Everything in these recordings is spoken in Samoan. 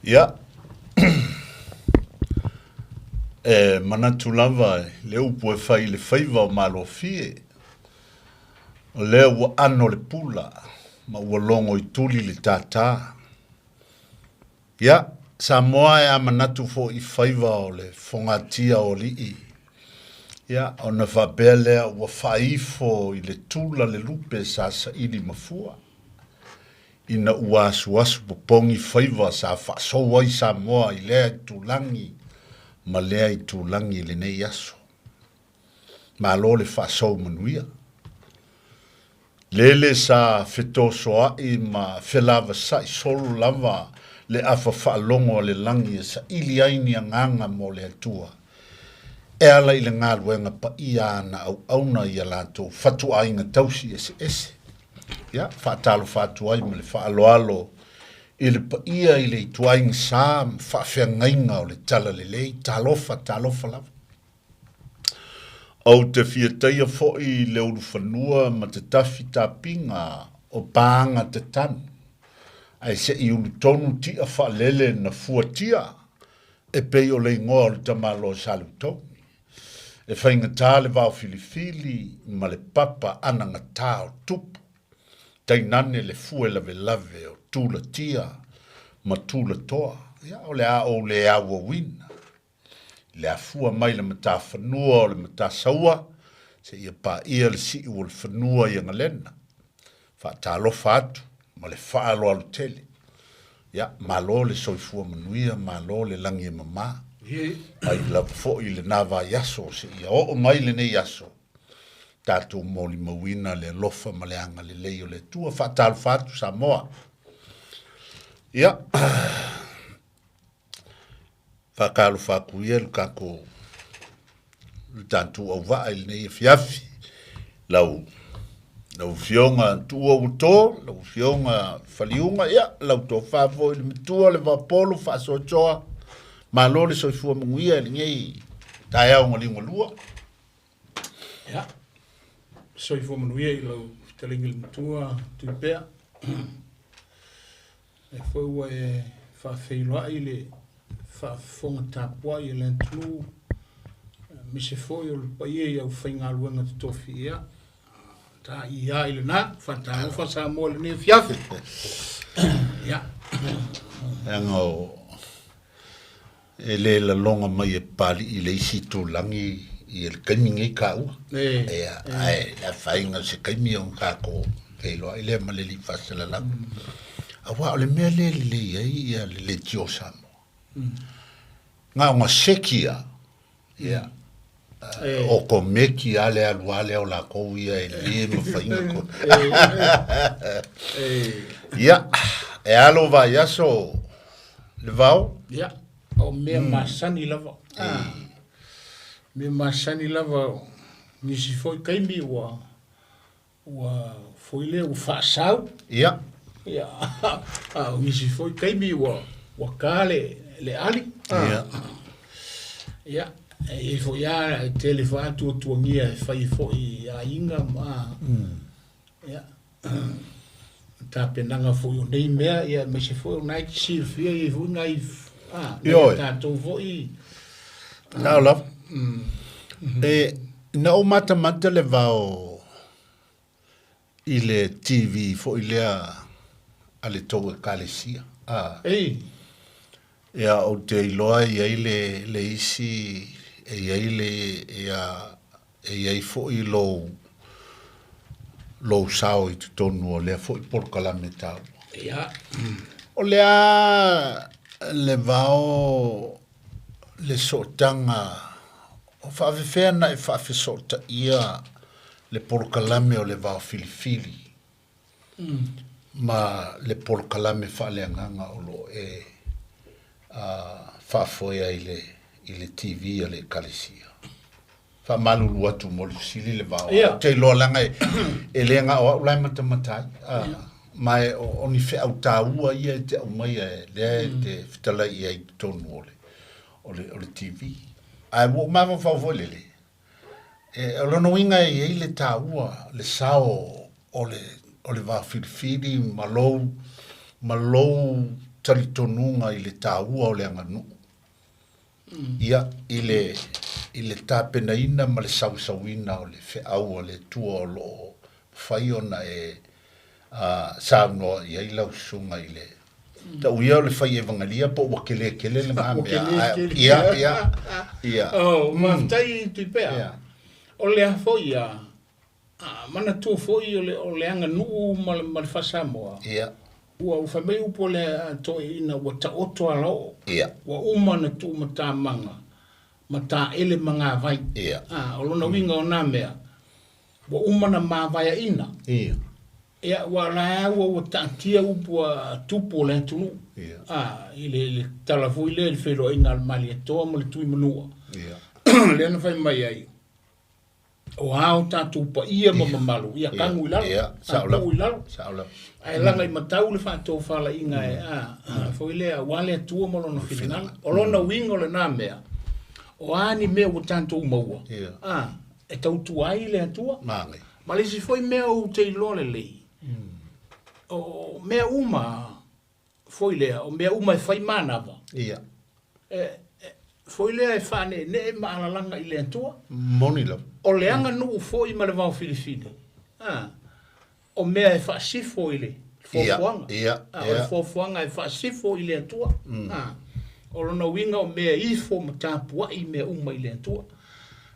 Ia, e manatu lava i le upu e fai i le faiva o Malofie, o lea ua ano le pula ma ua logo i tuli le tātā. Ia, Samoa e a manatu foi i faiva o le fogatia o alii, ia, ona faapea lea ua faaifo i le tula le lupe sa saili mafua, ina ua asuasu popogi faiva sa faasou ai Samoa i lea itulagi ma lea itulagi i lenei aso. Malo le faasou manuia. Lele sa fetosoa'i ma felavasa'i solo lava le afa faalogo a le lagi e saili ai ni agaga mo le Atua, e ala i le galuega paia a ana auauna i a latou fatuaiga tausi eseese. Ia, faatalofa atu ai ma le faaaloalo i le paia i le ituaiga sa ma faafeagaiga o le Talalelei. Talofa, talofa lava. Ou te fia taia foi i le ulufanua ma te tafi tapiga o pāga tatanu, ae se i ulu tonu ti'a faalele na fuatia e pei o le igoa o le tamaloa Saleutogi. E faigata le vao filifili ma le papa anagatā o tupu, tainane le fue lavelave o tulatia ma tulatoa. Ia, o le a ou le auauina. I le afua mai le matafanua o le matasaua seia paia le siu o le fanua i Agalena. Faatalofa atu ma le faaaloalo tele. Ia, malo le soifua manuia, malo le lagi e mama. Mai lava foi i lena vaiaso seia oo mai lenei aso, tatou molimauina le alofa ma le agalelei o le Atua. Faatalofa atu Samoa. Ia, Faatalofa atu ia i le tatou le tatou auvaa i lenei afiafi, lau lau Afioga Tuua Uto, lau Afioga Faliuga, ia lau tofa foi i le matua le Vaapolo Faasoasoa, malo le soifua manuia i lenei taeao galiugalua. Ia, soifua manuia i lau fetalaiga i le matua Tuipea. Lea foi ua e faafeiloai i le faafofoga tapuai a le atunuu, aemaise foi o le paia i aufaigaluega totofi. Ia, ta ia i lena, faatalofa Samoa i lenei afiafi. Ia. Leaga o e le laloga mai e Papalii i le isi itulagi i le taimi nei taua. Ia, ae le afaina o se taimi ona tatou feiloai lea ma le alii faasalalau. Aua o le mea lea e lelei ai ia le leitio o Samoa, na ona seki lava, ia, otomeki lava le alu lava lea o latou ia e le mafai ona toe. Ia, e a lou vaiaso le vao? Ia, o mea masani lava. Mea masani lava, nisi foi taimi ua ua foi lea ua faasau. Ia. Ia, a o nisi foi taimi ua ua ta le le ali. Ia. Ia, e i ai foi lava, e tele foi lava tuatuagia e fai foi i aiga ma ia, tapenaga foi o nei mea, ia aemaise foi o lena e te silafia e i ai foi nai nai a tatou foi. Sao lava. E, na ou matamata le vao i le TV foi lea a le tou Ekalesia. A. Ei. Ia, ou te iloa e i ai le, le isi, e i ai le, ia, e i ai foi lou, lou sao i totonu o lea foi polokalame taua. Ia. O le a le vao le sootaga, o faafefea na e faafesootaia le polokalame o le vao filifili ma le polokalame faaleagaga o lo o e faafoea i le, i le TV a le Ekalesia? Faamalulu atu mo le fesili le vao. Ia. Ou te iloa leaga e, e le na o au la e matamata ai. Ma e, o, o ni feau taua ia e te aumaia e lea e te fetalai i ai i totonu o le, o le, o le TV. Ae ua ou mafaufau foi lele, e, o lona uiga e i ai le taua, le sao o le, o le va filifili ma lou, ma lou talitonuga i le taua o le aganuu. Ia, i le, i le tapenaina ma le sausauina o le feau a le Atua o lo o mafai ona e saunoa i ai lau susuga i le tau ia o le fai evagalia po ua kele tele lena mea. Ia, ia, ia. Oh, faafetai Tuipea. Ia. O le a foi ia, manatua foi o le, o le aganuu ma le, ma le faa-Samoa. Ia. Ua fai mai upu a le toeaina ua taoto alaoo. Ia. Ua uma ona tuumatamaga ma taele magavai. Ia. O lona uiga o na mea, ua uma ona mavaeaina. Ia. Ia, ua la ua ua taatia upu a tupu o le atunuu. Ia. I le, le tala foi lea i le feiloaiga a le Malietoa ma le Tuimanua. Ia. Lea na fai mai ai, o a o tatou paia ma mamalu, ia kagu i lalo, tuu i lalo. Ae laga i matau le faatofalaiga e, a, foi lea, aua le Atua ma Lona finagalo. O lona uiga o lena mea, o a ni mea ua tatou maua, a, e tautua ai le Atua. Ma le isi foi mea ou te iloa lelei, o mea uma foi lea, o mea uma e fai manava. Foi lea e faaneenee ma alalaga i le Atua. Moni lava. O le aganuu foi ma le vaofilifili, a, o mea e faasifo i le foafoaga. O le foafoaga e faasifo i le Atua. A, o lona uiga o mea ifo ma tapuai mea uma i le Atua.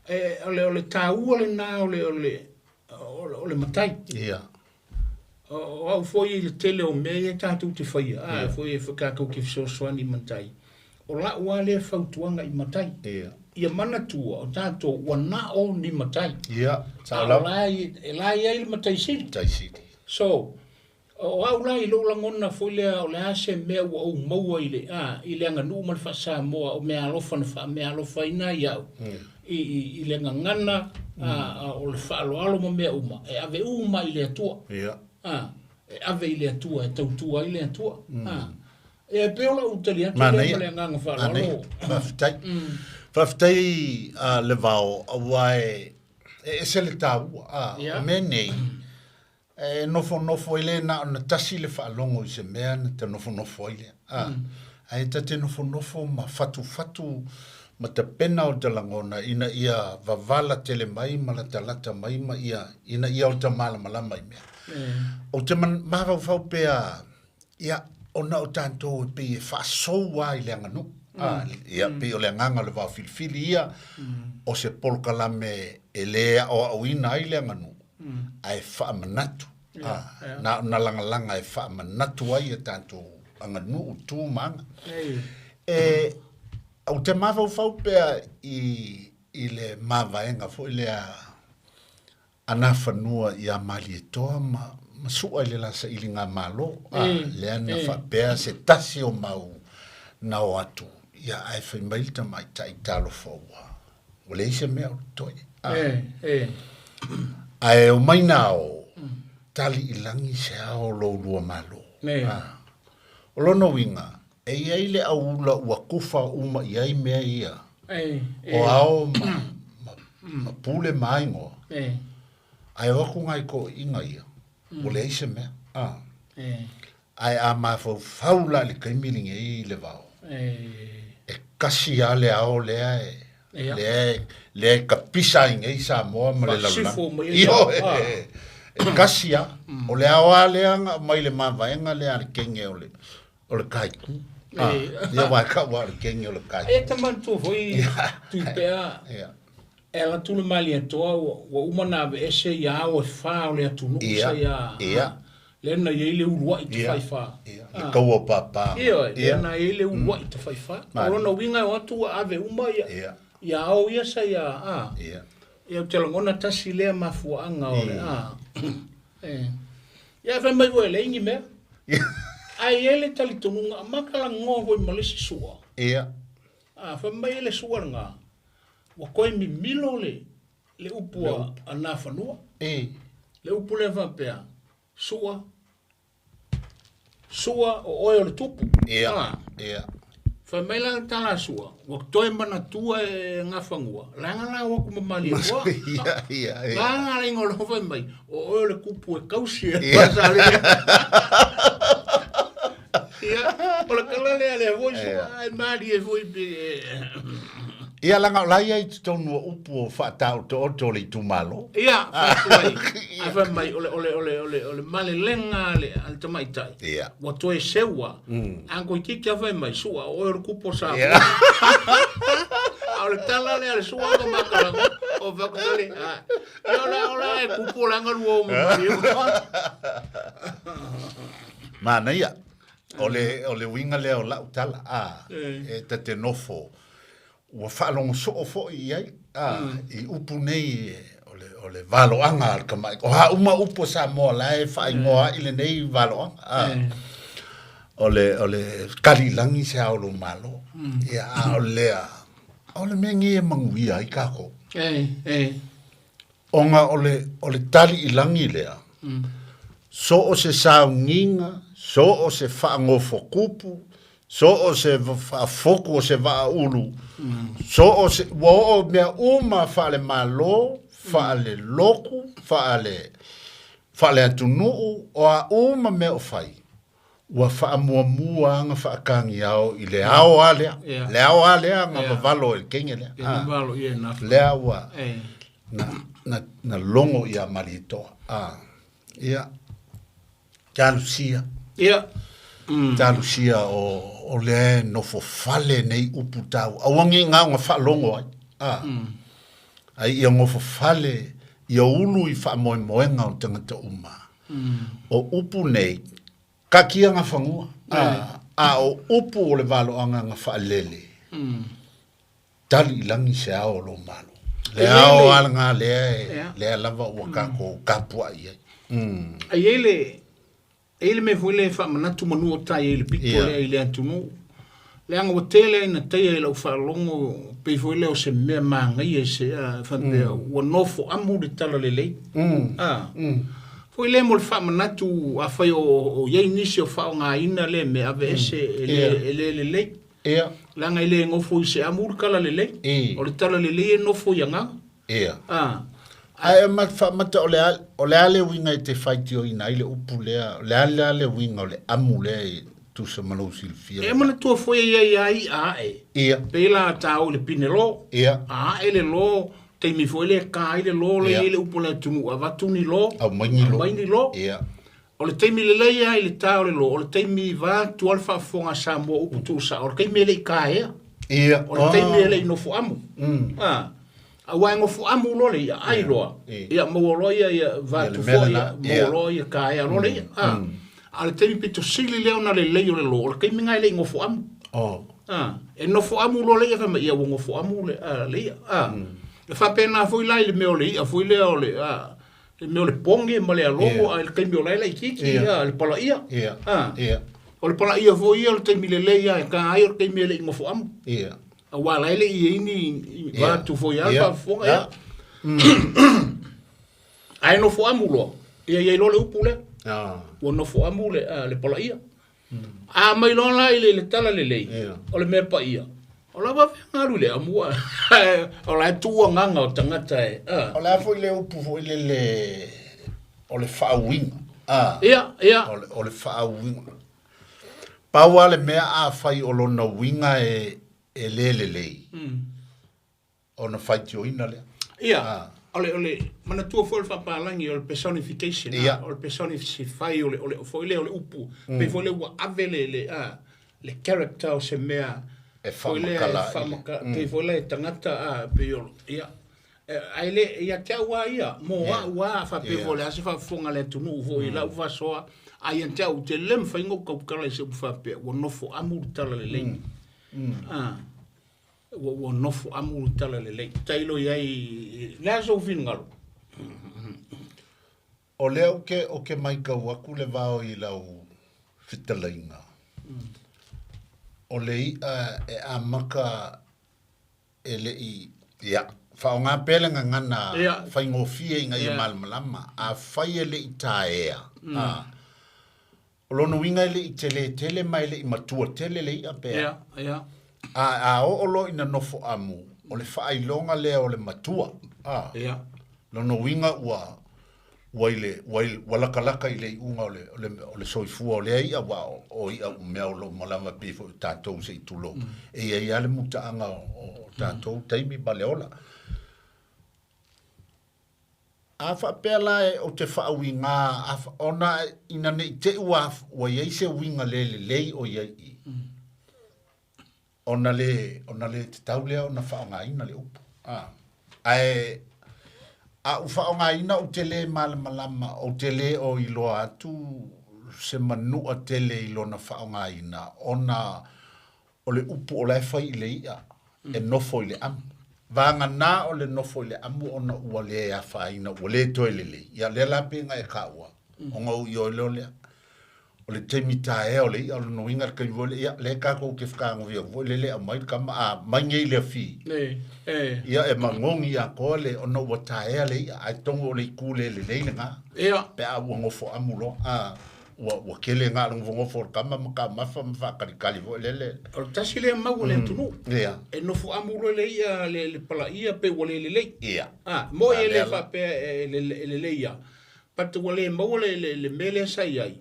E, o le, o le taua lena o le, o le, o le matai. O au foi i le tele o mea ia tatou te faia, a foi e tatou te fesoasoani i matai, o lau lava lea fautuaga i matai. Ia manatua o tatou ua na o ni matai. Sao lava. A o la e i ai le matai sili. Matai sili. So, o au la i lou lagona foi lea o le a se mea ua ou maua i le, a, i le aganuu ma le faa-Samoa, o meaalofa na faameaalofaina ai au, i le gagana, o le faaaloalo ma mea uma, e ave uma i le Atua. E ave i le Atua, e tautua ai le Atua. E pei o lau tali atu lea ma le agaga faaaloalo. Faafetai. Faafetai Levao, aua e ese le taua. O mea nei, E nofonofo ai le na ona tasi le faalogo i se mea na ta nofonofo ai lea. A, ae ta te nofonofo ma fatufatu ma tapena o ta lagona ina ia vavala tele mai ma latalata mai ma ia ina ia o ta malamalama i mea. Ou te mafaufau pea, ia, ona o tatou e pei e faasou lava i le aganuu. A, ia, pei o le agaga o le vaofilifili ia, o se polokalame e le aoaoina ai le aganuu, ae faamanatu. Na ona lagalaga e faamanatu ai a tatou aganuu, tu ma aga. E, ou te mafaufau pea i, i le mavaega foi lea a Nafanua iā Malietoa ma, ma Su'a i le la sailiga malo, a, lea na faapea se tasi o mau na o atu, ia ae fai mai le tamaitai talofa ua, ua leai se mea o totoe. A, ae omai na ao, tali i lagi se ao o lo ulua malo. A, o lona uiga, e i ai le auula ua kufa uma i ai mea ia, o ao ma, ma, ma pule ma aigoa, ae o atu nai toeaiina ia, ua leai se mea. A, ae a mafaufau la i le taimi lenei le vao, e kasi lava le ao lea e, lea e, lea e kapisa ai nei Samoa ma le lalolagi. Ioe, e kasi lava. O le ao lava lea na aumai le mavaega lea a le kenge o le, o le kaiku. Ia aua e tau lava o le kenge o le kaiku. E ta manatua foi Tuipea, e ala atu le Malietoa ua uma ona aveese ia ao e fa o le atunuu sa ia, lea na i ai le uluai tafaifa. Le kaua o Papa. Ioe, lea na i ai le uluai tafaifa. O lona uiga e o atu ua ave uma ia ao ia sa ia, ia ou te lagona tasi lea mafuaaga o le, Ia fai mai ua e leai ni mea. Ae i ai le talitonuga, a maka lagoa foi ma le isi sua. A fai mai le sua lena, ua toe mimilo le, le upu a, a Nafanua. Le upu lea faapea, sua, sua o oe o le tupu. Fai mai la le tala a Sua, ua toe manatua e Gafanua, leaga la o atu ma Malietoa. Leaga la ingoa loa fai mai, o oe o le kupu e kausi e Pasalia. Ia, O le tala lea lea foi su'a ae malie foi pe Ia laga o la e i ai i totonu o upu o faataotooto o le itumalo. Ia, faatuai. Ae fai mai o le o le o le o le o le malelega a le a le tamaitai. Ia. Ua toe seua. A toeitiiti lava fai mai, Su'a, o oe o le kupu o Samoa. A o le tala lea a le su'a ma makalaga, o fai atu tali, ia o le o le a e kupu o le a galua o ma maliu. Manaia. O le, o le uiga lea o lau tala, a, e ta te nofo, ua faalogo soo foi i ai, a, i upu nei o le, o le valoaga a le tamaiti. O a uma upu a Samoa la e faaigoa ai lenei valoaga, a, o le, o le kali i lagi se ao o lou Malo. Ia, a o lea, o le mea nei e manuia ai tatou. Ona o le, o le tali i lagi lea, so o se sauniga, so o se faagofotupu, so o se faafotu o se vaaulu, so o se, ua oo mea uma faale-Malo, faale-lotu, faale, faale-atunuu, o a uma mea o fai, ua faamuamua aga faatagiao i le ao a lea, le ao a lea na vavalo e le teine lea. Lea ua na, na, na logo ia Malietoa. Ia, talosia. Ia. Talosia o, o lea e nofo fale nei upu tau. Aua ne i na ona faalogo ai. Ai ia nofo fale, ia ulu i faamoemoega o tagata uma. O upu nei, kakia ga fanua, a o upu o le valoaga ga faalele, tali i lagi se ao o lou Malo. Le ao a lena lea e, lea lava ua tatou tapuai ai. A i ai le, E i ai le mea foi lea e faamanatu manu o tai ai i le pito lea i le atunuu. Leaga ua tele lava ina taia i lau faalogo pei foi lea o se mea manaia se faapea ua nofo amu le talalelei. A foi lea mo le faamanatu afai o i ai nisi o faaaogaina lea mea aveese e le e le lelei. Leaga e le nofo i se amu le talalelei. O le talalelei e nofo i agaga. Ia. Ae ma faamata o le a, o le a le uiga e te faitioina ai le upu lea, o le a la le uiga o le amu lea e tusa ma lou silafia? E manatua foi e i ai a i'a ae. Ia. Pei la ta o i le pine lo. Ia. A ae le lo, taimi foi lea e ka ai le lo lea i ai le upu a le atunuu, avatu ni lo. Aumai ni lo. Aumai ni lo. Ia. O le taimi lelei lava i le ta o le lo, o le taimi vaeatu lava le faafofoga a Samoa upu tuusao, o le taimi e le i taea. Ia. O le taimi e le i nofo amu. A, aua e nofo amu loa le i'a, ai loa, ia maua loa ia, ia vaeatu foi, ia maua loa ia taea loa le i'a. A, a o le taimi pito sili lea ona lelei o le lo, o le taimi lena e le i nofo amu. A, e nofo amu loa le i'a, fai mai, ia ua nofo amu le, a, le i'a. A, e faapena foi la i le mea o le i'a foi lea o le, a, le mea o le poge ma le alogo a i le taimi o la e laitiiti ia le palaia. O le palaia foi ia o le taimi lelei lava e ta ai o le taimi e le i nofo amu. Aua la e le i i ai ni vaeatu foi lava le faafofoga ia. Ae nofo amu loa, ia i ai loa le upu lea. Ua nofo amu le palaia. A mai loa la i le talalelei, o le mea paia, o la vave galu i le amu, o la e tuu agaga o tagata e. O le a foi le upu foi lele o le faauiga. Ia, ia. O le faauiga. Pau lava le mea afai o lona uiga e le lelei, ona faitioina lea. Ia, o le, o le, manatua foi o le faapalagi o le personification, Ia. o le personify o le, o le, foi lea o le upu, pei foi lea ua ave le, le, a, le character o se mea E foi lea e faamatala ai le- faamata, pei foi lea e tagata, a, pei o, ia. Ae le, ia te au lava ia, mo au lava, a faapea foi o le a se faafofoga a le atunuu foi i lau faasoa, a ia te au, ou te le mafai ona ou tautala i se upu faapea, ua nofo amu le talalelei. A. Ua, ua nofo amu le talalelei. Tailo i ai, le a sou finagalo? O lea ou te, ou te matau atu le vao i lau fetalaiga, o le i'a e amata e le i, ia, faaaoga pea le gagana faigofie ina ia malamalama, afai e le i taea, a, O lona uiga e le i tele tele ma e le i matua tele le i'a pe a. Ia, ia. A, a oo loa ina nofo amu, o le faailoga lea o le matua, a. Ia. Lona uiga ua, Ua i le, ua i, ua lakalaka i le iuga o le, o le, o le soifua o lea i'a, aua o, o i'a uma mea o lo o malama e pei foi o tatou se i tulou. E i ai lava le mutaaga o, o tatou taimi ma le ola. A faapea la e, ou te faauiga, a, ona ina ne i te i ua, ua i ai se uiga le lelei o i ai i i, ona le, ona le tatau lea ona faaaogaina le upu. A, ae a ou faaaogaina ou te le malamalama, ou te le o iloa atu se manua tele i lona faaaogaina, ona o le upu o la e fai i le i'a e nofo i le amu. Vagana o le nofo i le amu ona ua le afaina, ua le toe lelei. Ia lea la pei ona e taua, ona ou ioe lea o lea. O le taimi taea o le i'a, o lona uiga le taimi foi lea, ia lea tatou te fetagofi atu foi lele e aumai le tama, a mai nei i le afi, ia e magogi atoa le, ona ua taea le i'a, ae tonu o le itu le lelei lena. Pe a ua nofo amu loa, a. Ua, ua tele na o le nofonofo o le tama ma taumafa ma faatalikali foi lele. O le tasi lea mau a le atunuu. Ia. E nofo amu loa le ia le, le palaia pe ua le lelei. Ia. Ah, mo e le faapea e, e lelei ia. But ua le maua le, le, le mea lea sa i ai.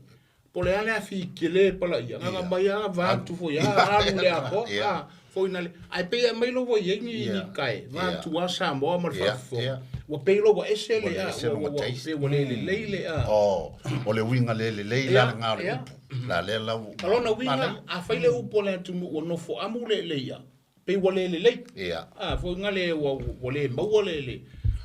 Po le a le afi tele palaia. Nga mai a va atu foi a alu le atoa. Ah, foi na le. Ai pe ia mai lo ua i ai ni, ni kae. Va atu a Samoa ma le faafofoga. Ua pei loa ua ese le a, ua, ua, pei ua le lelei le a. Oh, o le uiga le lelei la lena o le upu. La lea la ua. O lona uiga, afai le upu a le atunuu ua nofo amu le le i'a, pei ua le lelei. Ia. A, foi nga le ua, ua le maua le, le,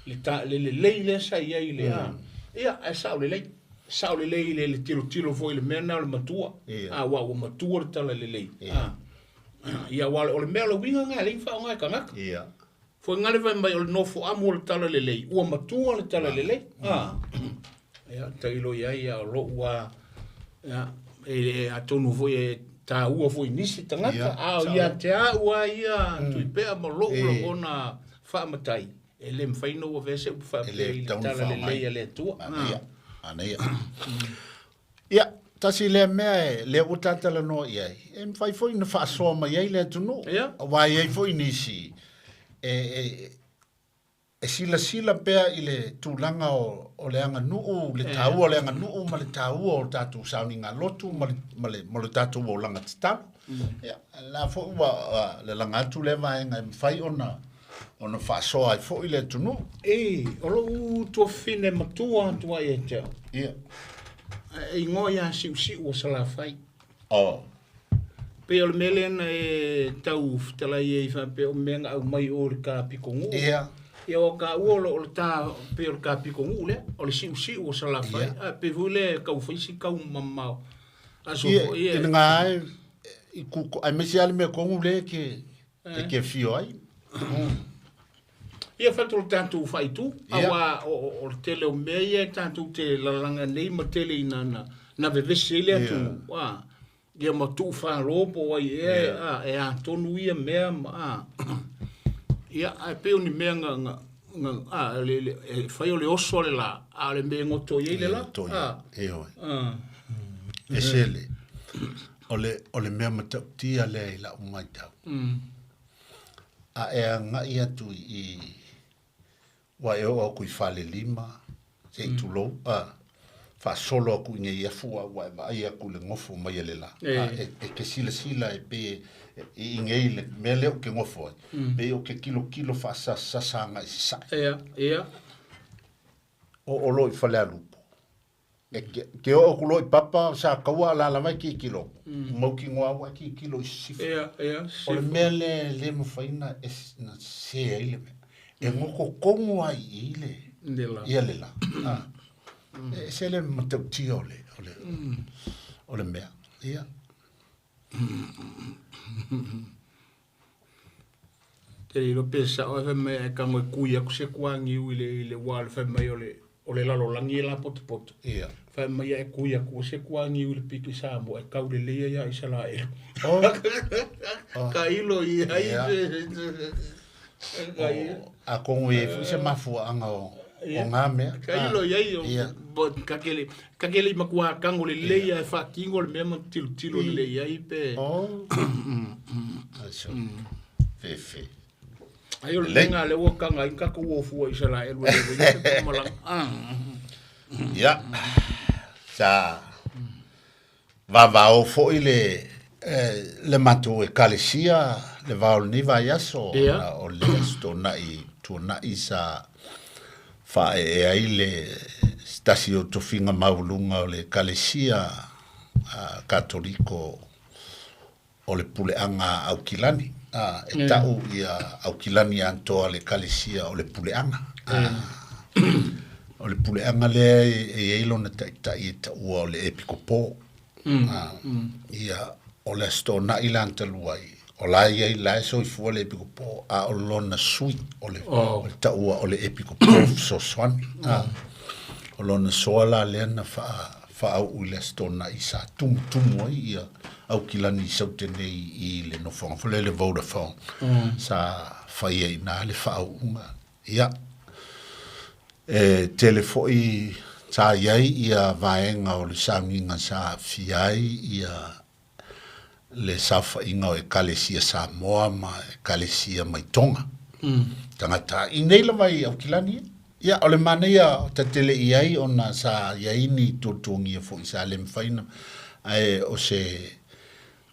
le, ta, le lelei lea sa i ai le a. Ia, ae sao lelei. Sao lelei le, le tilotilo foi i le mea lena o le matua. Ia. A, aua ua matua le tala lelei. A. Ia, aua o le mea o le uiga lena e leai ni faaaoga e tagata. Ia. Foi gale fai mai o le nofo amu o le tala lelei, ua matua le tala lelei. Ah. Ia, tailo i ai ia o lou a, ia, e, atonu foi e tāua foi nisi tagata, Ia, a o ia te au a ia Tuipea ma lou lagona faamatai, e le mafai ona ua avea se upu faapea i le tala lelei a le Atua. Manaia, manaia. Ia, tasi lea mea e, lea ua talatalanoa i ai, e mafai foi ona faasoa mai ai le atunuu. Ia. Aua e i ai foi nisi e, e, e silasila pea i le tulaga o, o le aganuu, le taua o le aganuu ma le taua o tatou sauniga lotu ma le, ma le, ma le tatou olaga tatalo. Ia, la foi ua lalaga atu lea vaega e mafai ona, ona faasoa ai foi le atunuu. E, o lou tuafafine matua atu ai ia te au. Ia. E igoa ia Siusiu o Salafai. Oh. Pei o le mea lea na e tau fetalai ai faapea o mea na aumai o le ta pitonuu. Ia. Ia o ka ua o le ta pei o le ta pitonuu lea, o le Siusiu o Salafai. Ia. A pei foi lea e tau fai si tau mamao. Aso Ia, foi e. ina ngā ai, i ku, ai mesi ale mea kongu le ke, e ke fio ai. Ia fatu o le tatou faaitu, aua o le tele o mea ia e tatou te lalaga nei ma tele ina na, na vevesi ai le atunuu, a, ia ma tuufalo po o ai ea, a, e atonu ia mea ma, a, ia, ae pei o ni mea na, na, na, a, le, le, e fai o le oso a le la, a o le mea e goto i ai le la, a, a. E sele, o le, o le mea matautia lea i lau matau. A e agai atu i, ua e oo atu i Falelima, se i tulou, a, faasolo atu i Neiafu a ua e vaai atu i le nofo mai a le la. A, e, e te silasila e pei e, i inei le mea lea ou te nofo ai, pei ou te tilotilo faasasasa agai i sasae. Ia, ia. Oo loa i Falealupo. E ke, ke oo atu loa i Papa, sa taua alaala mai tilotilo atu. Mautinoa ua e tilotilo i sisifo. Ia, ia, O le mea lea e le mafai na, e, na sese ai le mea. E goto tonu lava i i le, Le la. ia le la. A. E ese le matautia o le, o le, o le mea. Ia. Te le iloa pe sao ae fai mai ae tago e kui atu se kuagiu i le i le ua le fai mai o le o le lalolagi e lapotopoto. Ia. Fai mai ae kui atu se kuagiu i le pito i Samoa e tau lelei ai ia Isaraelu. Oh. Tailo i ai. Ia. Ka ia. O, atonu e i ai foi se mafuaaga o, o ngā mea. Tailo i ai o Ia. ka kele ka kele i matua tango lelei ae faatino le mea ma tilotilo lelei ai pe. Oh. Aso. Fefe. Ai o le mea lea ua kanga ai tatou ofua Isaraelu e le se malaga. Ia, sa vavao foi le le matou ekalesia le va o lenei vaiaso ona o le Aso Toonai tuanai sa faaee ai le se tasi o tofiga maualuga o le ekalesia Katoliko o le puleaga a Aukilani, e ta'u ia Aukilani atoa le Ekalesia o le puleaga. O le puleaga lea e i ai lona taitai e ta'ua o le Epikopo. Ia, o le Aso Toonai la talu ai, o la e i ai, la e soifua le Epikopo, a o lona sui, o le, o le ta'ua o le Epikopo fesoasoani. O lona soa la lea na faa faauu i le Aso Toonai sa tumutumu ai ia Aukilani i Saute nei i le nofoaga foi lea le Vodafone sa fai ai i ina le faauuga. Ia, e tele foi sa i ai ia vaega o le sauniga sa aafia ai ia le saofaiga o Ekalesia Samoa ma Ekalesia mai Tonga. Tagata i nei lava i Aukilani ia. Ia, o le manaia o tatele i ai ona sa i ai ni tuatuagia foi sa le mafai ona, ae o se,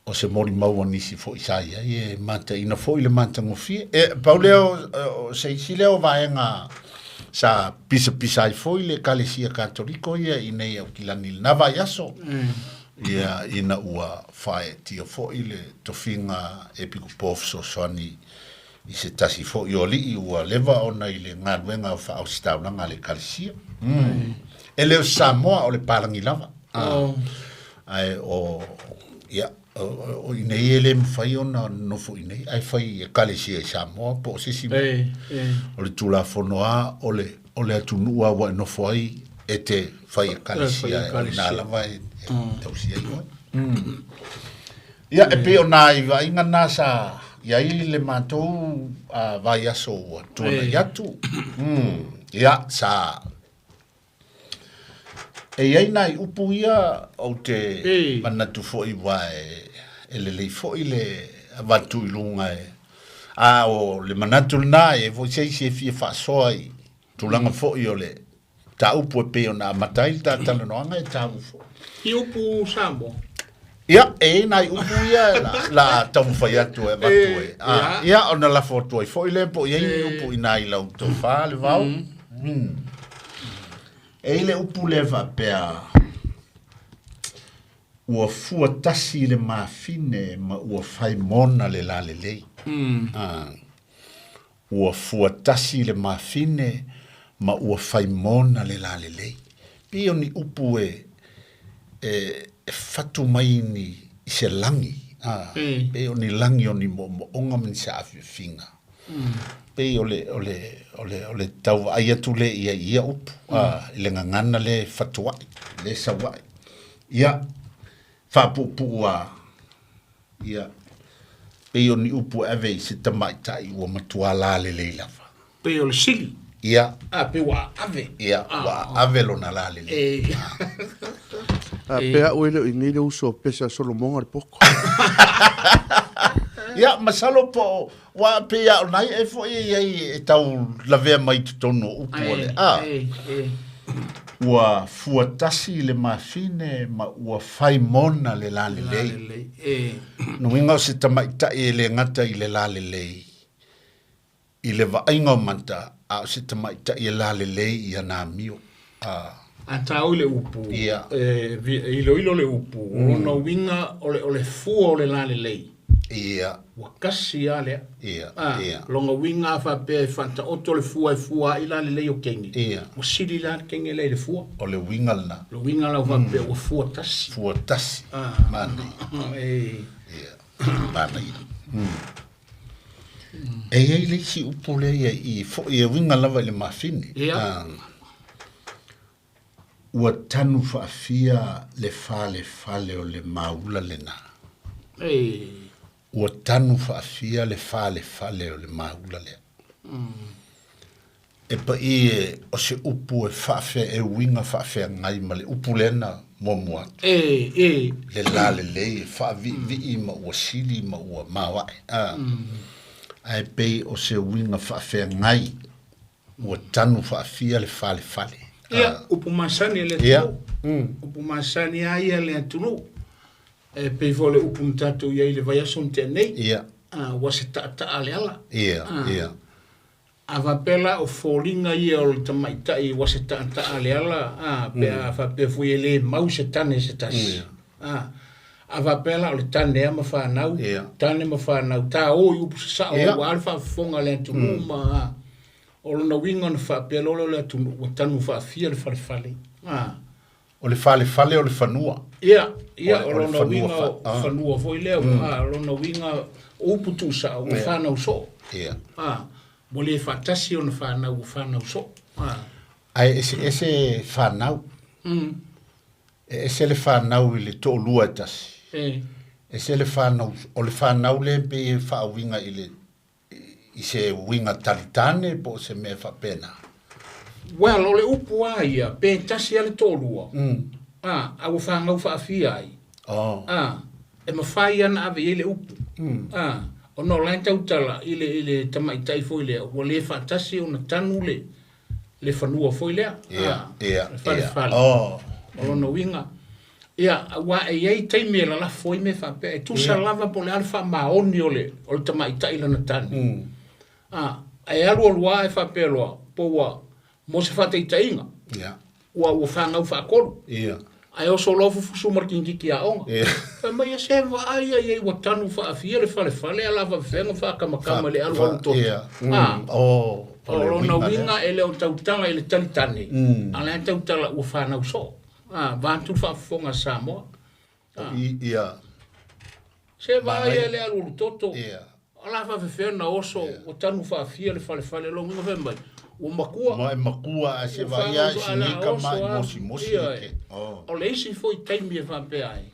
o se molimau a nisi foi sa i ai e mataina foi le matagofie. E, pau lea o, o se isi lea o vaega sa pisapisa ai foi le Ekalesia Katoliko ia i nei Aukilani i lena vaiaso. Ia, ina ua faaeetia foi le tofiga Epikopo fesoasoani i se tasi foi o alii ua leva ona i le galuega o faaositaulaga a le Ekalesia. E le o se Samoa, o le palagi lava. Ae o, ia, o inei e le mafai ona nonofo i inei, ae fai i Ekalesia i Samoa po o se isi mea. O le Tulafono lava o le, o le atunuu lava ua e nofo ai e te fai Ekalesia, o lena lava e tausi ai oe. Ia, e pei o nai vaaiga na sa i ai le matou vaiaso ua tuanai atu. Ia, sa e i ai nai upu ia ou te manatu foi aua e lelei foi le avatu i luga e, a o le manatu lena e i ai foi se isi e fia faasoa i tulaga foi o le mataupu e pei ona amata ai le ta talanoaga e taua foi. I upu Samoa. Ia, e i ai nai upu ia la, la taumafai atu e avatu e. A, ia, ona lafo atu ai foi lea po o i ai ni upu i ina i lau tofa le vao. E i le upu lea faapea, ua fua tasi le mafine ma ua fai mona le lalelei. Ua fua tasi le mafine ma ua fai mona le lalelei. Pei o ni upu e, e, e fatu mai ni, i se lagi, a, pei o ni lagi o ni moomooga ma ni saafiafiga. Pei o le, o le, o le, o le tau vaai atu lea i ai i ia upu, a, i le gagana lea e fatuai, lea e sauai. Ia, faapuupuu lava, Ia, pei o ni upu e ave i se tamaitai ua matua lalelei lava. Pei o le sili. Ia. A, pei ua ave. Ia, ua ave lona lalelei. E. A pea au e le o i nei le uso o Pese a Solomoga le poto. Ia, masalo po o, ua pei lava o nai e foi e i ai e tau lavea mai i totonu o upu o le a. E, e. Ua fua tasi le mafine ma ua fai mona le lalelei. Lalelei, e. Nuiga o se tamaitai e le gata i le lalelei i le vaaiga o mata, a o se tamaitai e lalelei i ana amio. A. A tau i le upu, Ia. e, e iloilo le upu, o lona uiga o le, o le fua o le lalelei. Ia. Ua kasi lava lea. Ia, A, ia. lona uiga a faapea e faataoto le fua e fua ai lalelei o teine, Ia. ua sili la le teine lea i le fua. O le uiga lena. O le uiga la ua faapea ua fua tasi. Fua tasi. A. Manaia. E. Ia, manaia. E i ai le isi upu lea ia i foi e uiga lava i le mafine. Ia. A, ua tanu faafia le falefale o le maula lena. E. Ua tanu faafia le falefale o le maula lea. E pa'i e o se upu e faafea e uiga faafeagai ma le upu lea na muamua atu. E, e. Le lalelei e faaviivii ma ua sili ma ua maoae. A, ae pei o se uiga faafeagai ua tanu faafia le falefale. Ia, upu masani a le atunuu. Upu masani lava ia a le atunuu. E pei foi o le upu na tatou i ai i le vaiaso na tea nei. Ia. Ua se taataa le ala. Ia, ia. A faapea la o foliga ia o le tamaitai ua se taataa le ala, a, pe a faapea foi e le mau se tane se tasi. A, a faapea la o le tane lava ma fanau, tane ma fanau, ta o i upu sasao aua le faafofoga a le atunuu ma, a, o lona uiga ona faapea loa lea o le atunuu ua tanu faafia le falefale. A. O le falefale o le fanua. Ia, ia, o lona uiga o fanua foi lea, a, o lona uiga o upu tuusao ua fanau soo. Ia. A, ua le faatasi ona fanau ua fanau soo. A. Ae eseese fanau. E ese le fanau i le toalua e tasi. E. Ese le fanau, o le fanau lea pei e faauiga i le i se uiga talitane po o se mea faapena. Well, o le upu lava ia, pe tasi lava le toalua, a, a ua fanau faafia ai, Oh. a, e mafai lava ona ave i ai le upu, a, ona o la e tautala i le, i le tamaitai foi lea, ua le faatasi ona tanu le, le fanua foi lea, Ia, ia, le falefale. ia. Oh. O lona uiga, ia, aua e i ai taimi e lalafo ai mea faapea, e tusa lava po o le a le faamaoni o le, o le tamaitai i lana tane. A, ae alu alu lava e faapea loa, po ua, mo se faataitaiga, Ia. ua fanau faatolu. Ia. Ae oso loa fufusu ma le kinititi aoga. Ia. Fai mai, ia se vaai ia i ai ua tanu faafia le falefale, a la faafefea ona faakamakama i le alualu toto. Ia. A, Oh, o lona uiga e le o tautala i le talitane, a o la e tautala ua fanau soo. A, vaeatu le faafofoga a Samoa. Ia. Se vaai ia i le alualu toto. Ia. O la faafefea ona oso ua tanu faafia le falefale, lona uiga fai mai, ua makua. Ma e makua a se Ua vaai a fanau i soo, a la sinika oso ma i lava. mosimosi Ia, ke. Oh. O le isi foi taimi e faapea ai,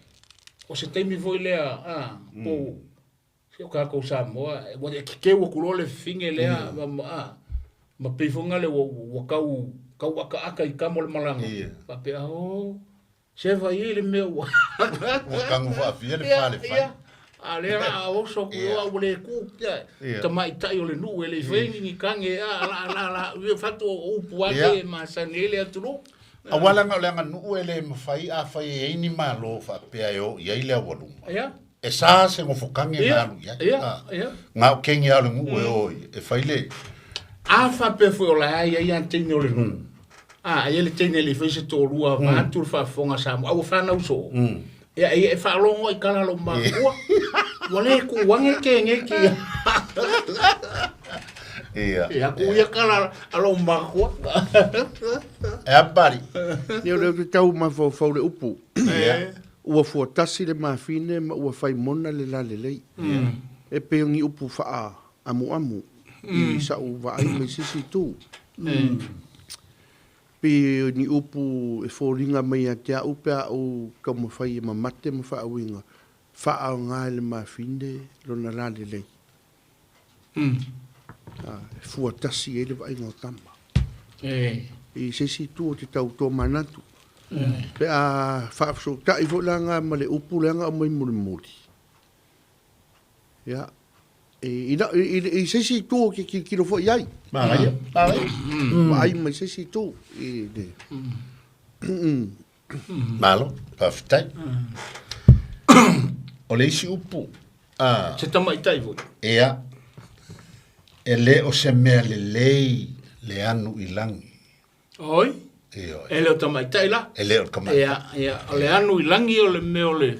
o se taimi foi lea, a, po o kākou Samoa, ua e kekeu atu loa le fafine lea, ma, a, ma pei foi gale ua tau, tau akaaka i kama o le malaga. Ia. Faapea, oh, se vaai ai le mea ua. Ua tagu faafia le Ia, falefale. ia. A lea la a oso atu loa ua le ku, ia, Ia. tamaitai o le nuu e le i faia ni ni kage, a, la, la, la, ia fatu o upu ake Ia. e masani ai le atunuu. Aua laga o le aganuu e le mafai afai e ai ni malo faapea e oo i ai le aualuma. Ia. E sa se gofokaga Ia, na alu i ai. ia, Ah. ia. Ga o kegi lava o le nuu e o i, e fai le. A faapea foi o la e i ai a teine o le nuu. A, e i ai le teine e le i faia se toalua, vaeatu le faafofoga a Samoa, a ua fanau soo. Ia, e faalogo ai tala a lou matua. Ua le kuuage kegeki. Ia. Ia, ku ia tala a lou matua. E a pari. Ia o lea ou te tau mafaufau le upu. Ia. Ua fuatasi le mafine ma ua faimona le lalelei. E pei o ni upu faa amuamu i sa'u vaai mai se isi itu. Pei o ni upu e foliga mai ia te a'u pe a ou taumafai e mamate ma faauiga, faaoga e le mafine lona lalelei. A, e fuatasi ai le vaaiga o tama. I se isi itu o te tau tomanatu. Pe a faafesootai foi laga ma le upu leaga aumai mulimuli. Ia, e, i, i, i, i se isi itu o ke kilokilo foi ai. Manaia. Manaia. Vaai mai se isi itu i le. Malo, faafetai. O le isi upu, a, Se tamaitai foi. ia, e le o se mea lelei le anu i lagi. Oi, Ioe. e le o tamaitai la. E le o le tamaitai. Ia, ia, o le anu i lagi o le mea o le,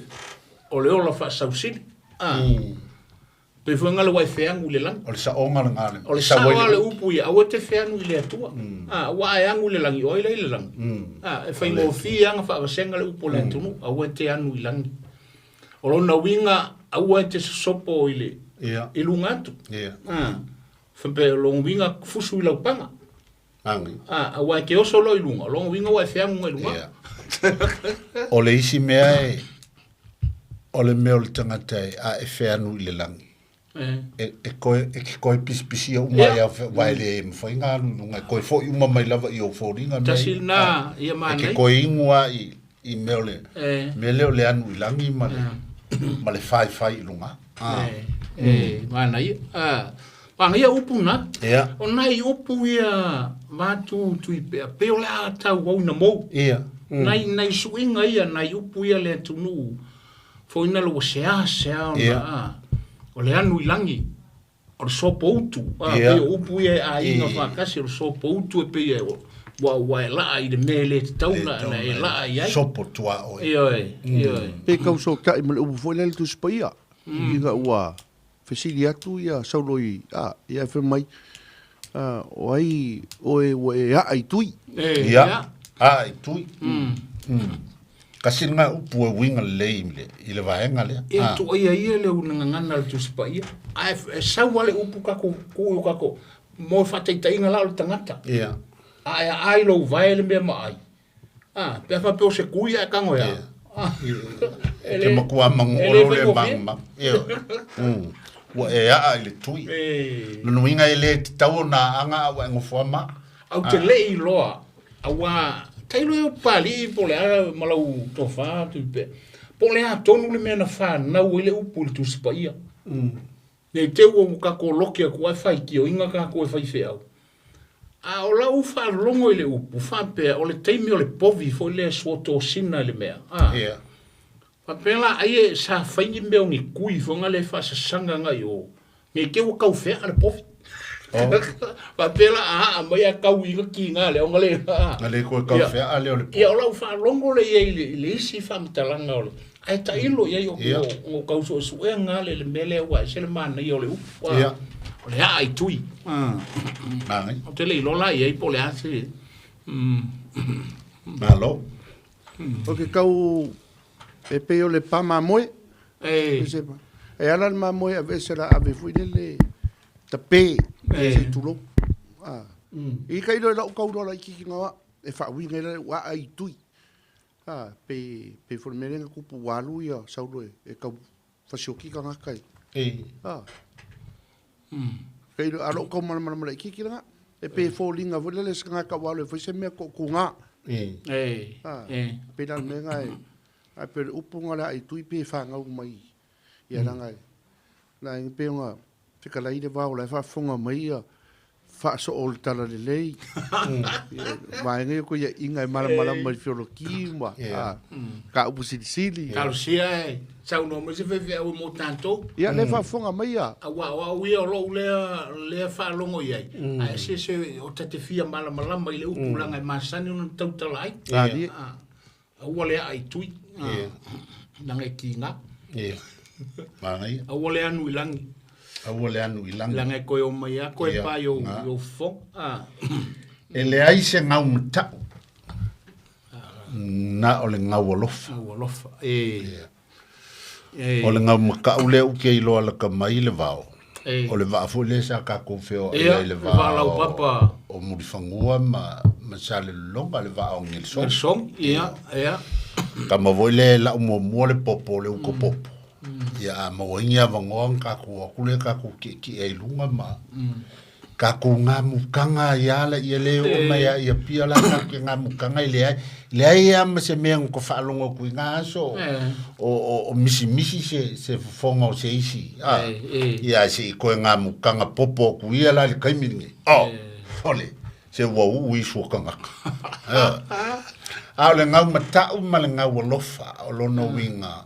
o le ola faasausili. A. Pei foi gale ua e feagu i le lagi. O le saoga lena le. O le sao lava le upu ia, aua e te feagu i le Atua. A, ua a e agu i le lagi, o ai la i le lagi. A, e faigofie lava ona faavasega le upu o le atunuu, aua e te anu i lagi. O lona uiga, aua e te sosopo i le, Ia. i luga atu. Ia. A, faapea o lona uiga fusu i laupaga. Agi. A, aua e te oso loa i luga, o lona uiga ua e feaguga i luga. Ia. O le isi mea e, o le mea o le tagata e a e feanu i le lagi. E. E, e koe, e ke koe pisipisia uma Ia. ia wa e le mawhai ngā alu i lunga, e koe foi uma mai lava i o foliga mea Tasi i- lena, a, ia E ke manai. koe ingoa i, i mea o le, E. mea lea o le anu i lagi ma le, ma le whai whai i lunga. E, e, manaia. A, Pagaia upu na. Ia. O nai upu ia vatu tui pea. Pe o le a tau au na mou. Ia. Nai nai suiga ia nai upu ia le atunuu. Foina lo sea sea ona. Ia. O le anu i langi. O le sopo utu. A Ia. pe o upu ia a inga E. whakasi o le sopo utu e pe ia o wa wa e laa i le mele te tauna na e laa i ai. Sopo tua oe. Ia e, ia e. Pe kau so tai ma le upu foi le le tusi paia. Inga ua fesili atu ia saulo i a ia fe mai a o ai oe ua e aa i tui. E, Ia. A i tui. Kasi ngā upu e winga lei i le vaenga lea. E tu ia ia le una ngana le tusi paia. A e sau ale upu kako ku o kako mo whataitainga la o le tangata. Ia. A e ai lo vai le mea ma ai. A, pe fa pe o se kui a kango ya. Ia. A, e Te makua mangu e o le le whaikofie. mang ma. Ia. Ua e aa i le tui. E, Lona uiga e lē tatau ona aaga a ua e gofoa ma. au te lei loa, aua, tailo e o pali po le a malau tofa tu pe. Po le a tonu le mea na whanau e le upu le tusi paia. Nei te ua kako loke aku ai whai ki o inga kako e whai wheau. A o lau whalongo i le upu, whapea, o le teimi o le povi fo i le suoto sina i le mea. A, Ia. whapea la ai e sa whaingi mea o ngi kui fo nga le whasasanga ngai o. Nei te ua kau whea a le povi. Oh. Whapea la a a mai a kau i ki ngā le o nga le. A. Na le koe kau Ia. whea a le o le Ia o lau whalongo le ia i le, i le isi whamatalanga o le. Ai ta ilo ia i o, Ia. o, o kau so su e ngā le le mele ua e se le mana i o le upu. A, Ia. O le a i tui. Māngai. O te le ilola ia i po le a se. Malo. O ke kau e pe o le pa mamoe. E, E se pa. E ala le mamoe ave se la ave foi le le tape E. se tulo. A. I ka ilo lau kau lola i kiki ngawa e wha winga le wa ai tui. A pe pe fo me lenga kupu walu ia saulo e e kau fasioki ka ngakai. E. A. Ka ilo alo kau mana mana mana i kiki nga e pe fo linga fo le se ngaka walu e fo se mea ko ku ngā. E. e, A. e. Pe na me ngai a pe le upu ngala i tui pe whangau mai. Ia la ngai. La i pe nga whikalai le wao lai whaafonga mai ia whaaso o le tala le lei. Mai ngai ko ia inga e mala mala mai fioloki ma. Yeah. Ka upu sili sili. Kalusia e, sau no me se fefe au mo tanto. Ia le whaafonga mai ia. A wa wa uia o lou lea, lea whalongo i ai. A e se se o tate fia malamalama i le upu langa e masani ona tautala ai. A li. A, a ua lea ai tui. A, Ia. Nanga e ki ngā. Ia. Māngai. A ua lea anu i langi. A ua le anu i langi. Langa e koe o mai a, koe Ia, pa i o, ngā. i o fo. A, E le ai se ngau matau. Na o le ngau alofa. a ua lofa. E, e, O le ngau makau le uke i loa la ka mai le vao. e, O le vaa fo le sa ka kou feo Ia, e le le vaa lau papa. O muriwhangua ma, ma sa le longa le vaa o ngel Song, song, ia, ia. Ka ma voi le la mua mua le popo le uko popo. Ia a maua ingi a vangoa ka ku aku le ka ku ki ki e lunga ma. Ka ku ngā mukanga i ala i le o mai a ia pia la ka ki ngā mukanga i le ai. Le ai a ma se mea ko whaalongo kui ngā aso. Eh. O misi misi se, se fofonga o se isi. A, Eh, eh. Ia se i koe ngā mukanga popo ku ia la le kaimiringi. O, ole, se ua uu i suakangaka. A o le ngau matau ma le ngau alofa o lona uiga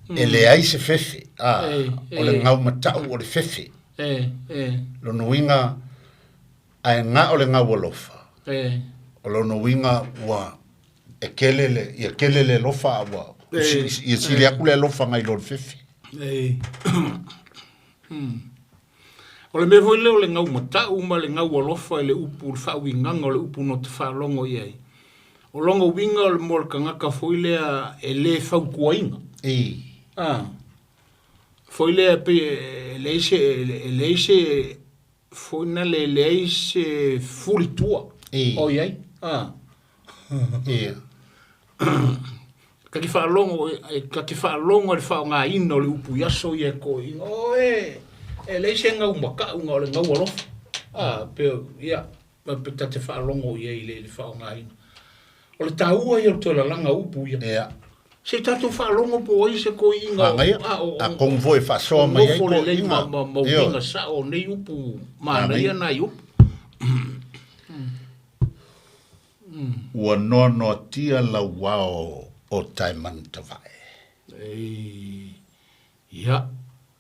e leai se fefe. A, Eh, o le eh. ngau matau o le fefe. E, e, Lona uiga ae gā o le ngau alofa. e. O lona uiga ua e kele le, ia kele le alofa a ua. Eh, Ia sili aku le alofa ngai lo le fefe. E. O le mea foi lea o le gau matau ma le gau alofa i le upu le faauigaga o le upu no te faalogo i ai. O logo uiga o le mo le kagaka foi lea e lē fautuaina. E. A. Foi lea pe e leai se e leai se foi na le leai se fulitua. E. O i ai. A. Ia. Ka te faalogo e ka te faalogo le faaaogaina o le upu i aso ia e koiga. O e e leai se gau makauga o le gau alofa. A pe ia pe ta te faalogo i ai i le faaaogaina. O le taua ia o le toe lalaga upu ia. Ia. Se i tatou faalogo po o ai se toeaina Manaia. Atonu foi e faasoa mai ai nofo lelei toeaiina. ma Ioe. uiga sao o nei upu, manaia Manaia. nai upu. Ua noanoatia lauao o Taemanutavae. Ei, ia,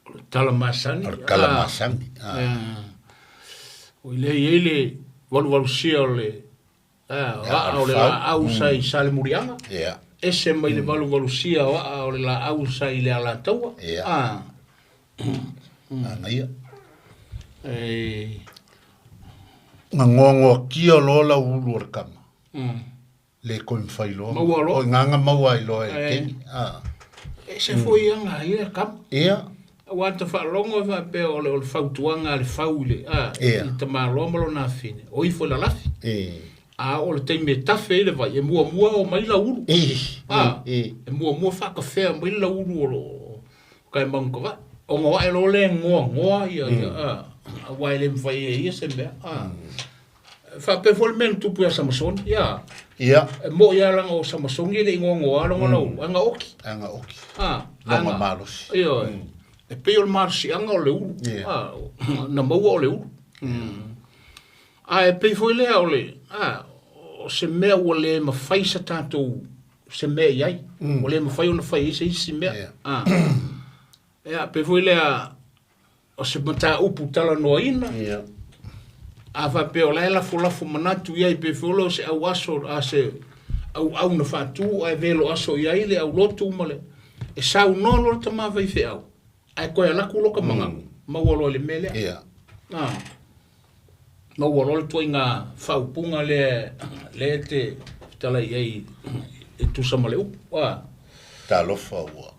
o le tala masani. O le tala masani. O i lea i ai le valuvalusia o le o Ia, aa o le o le fau. laau sa i Salemuliaga. Ia. Ese mai le valuvalusia o aa o le laau sa i le Alataua. Ia. Manaia. E, Na ngoangoakia loa lau ulu o le kama. Le koe mawhai loa. Maua loa. O nganga maua ai loa e Eh. kengi. Ese foi anga ai le kama. Ia. Ua ta faalogo e faapea o le fautuaga a le fau i le Ia. i le tamāloa ma lona afine, o ifo i lalafi. E. A o le taimi e tafe ai le vai, e muamua o mai laulu. E. E. E muamua faakafea mai le laulu o lo kai mangukavae. Ona o ae loa lea e goagoa ia ia auā e le mafai e ia se mea. Faapea foi le mea na tupu iā Samasoni, ia. Ia. E moʻi lava laga o Samasoni e le i goagoā lona laulu, ae gaoki. Anga oki. Aga- Longa malosi. Ioe. E pei o le malosiaga o le ulu. Ia. Na maua o le ulu. Ae pei foi lea o le o se mea ua le mafai sa tatou se mea i ai. Ua le mafai ona fai ai se isi mea. Ia. Ia, pei foi lea o se mataupu talanoaina. Ia. A faapea o la e lafolafo manatu i ai pe foi lea o se auaso a se auau na faatu ae velo aso i ai le aulotu ma le e saunoa loa le tama faifeau ae toe alaku loka magagu maua loa i le mea lea. Ia. Maua loa le tuaiga faaupuga lea lea e te fetalai i ai e tusa ma le upu. Talofa ua.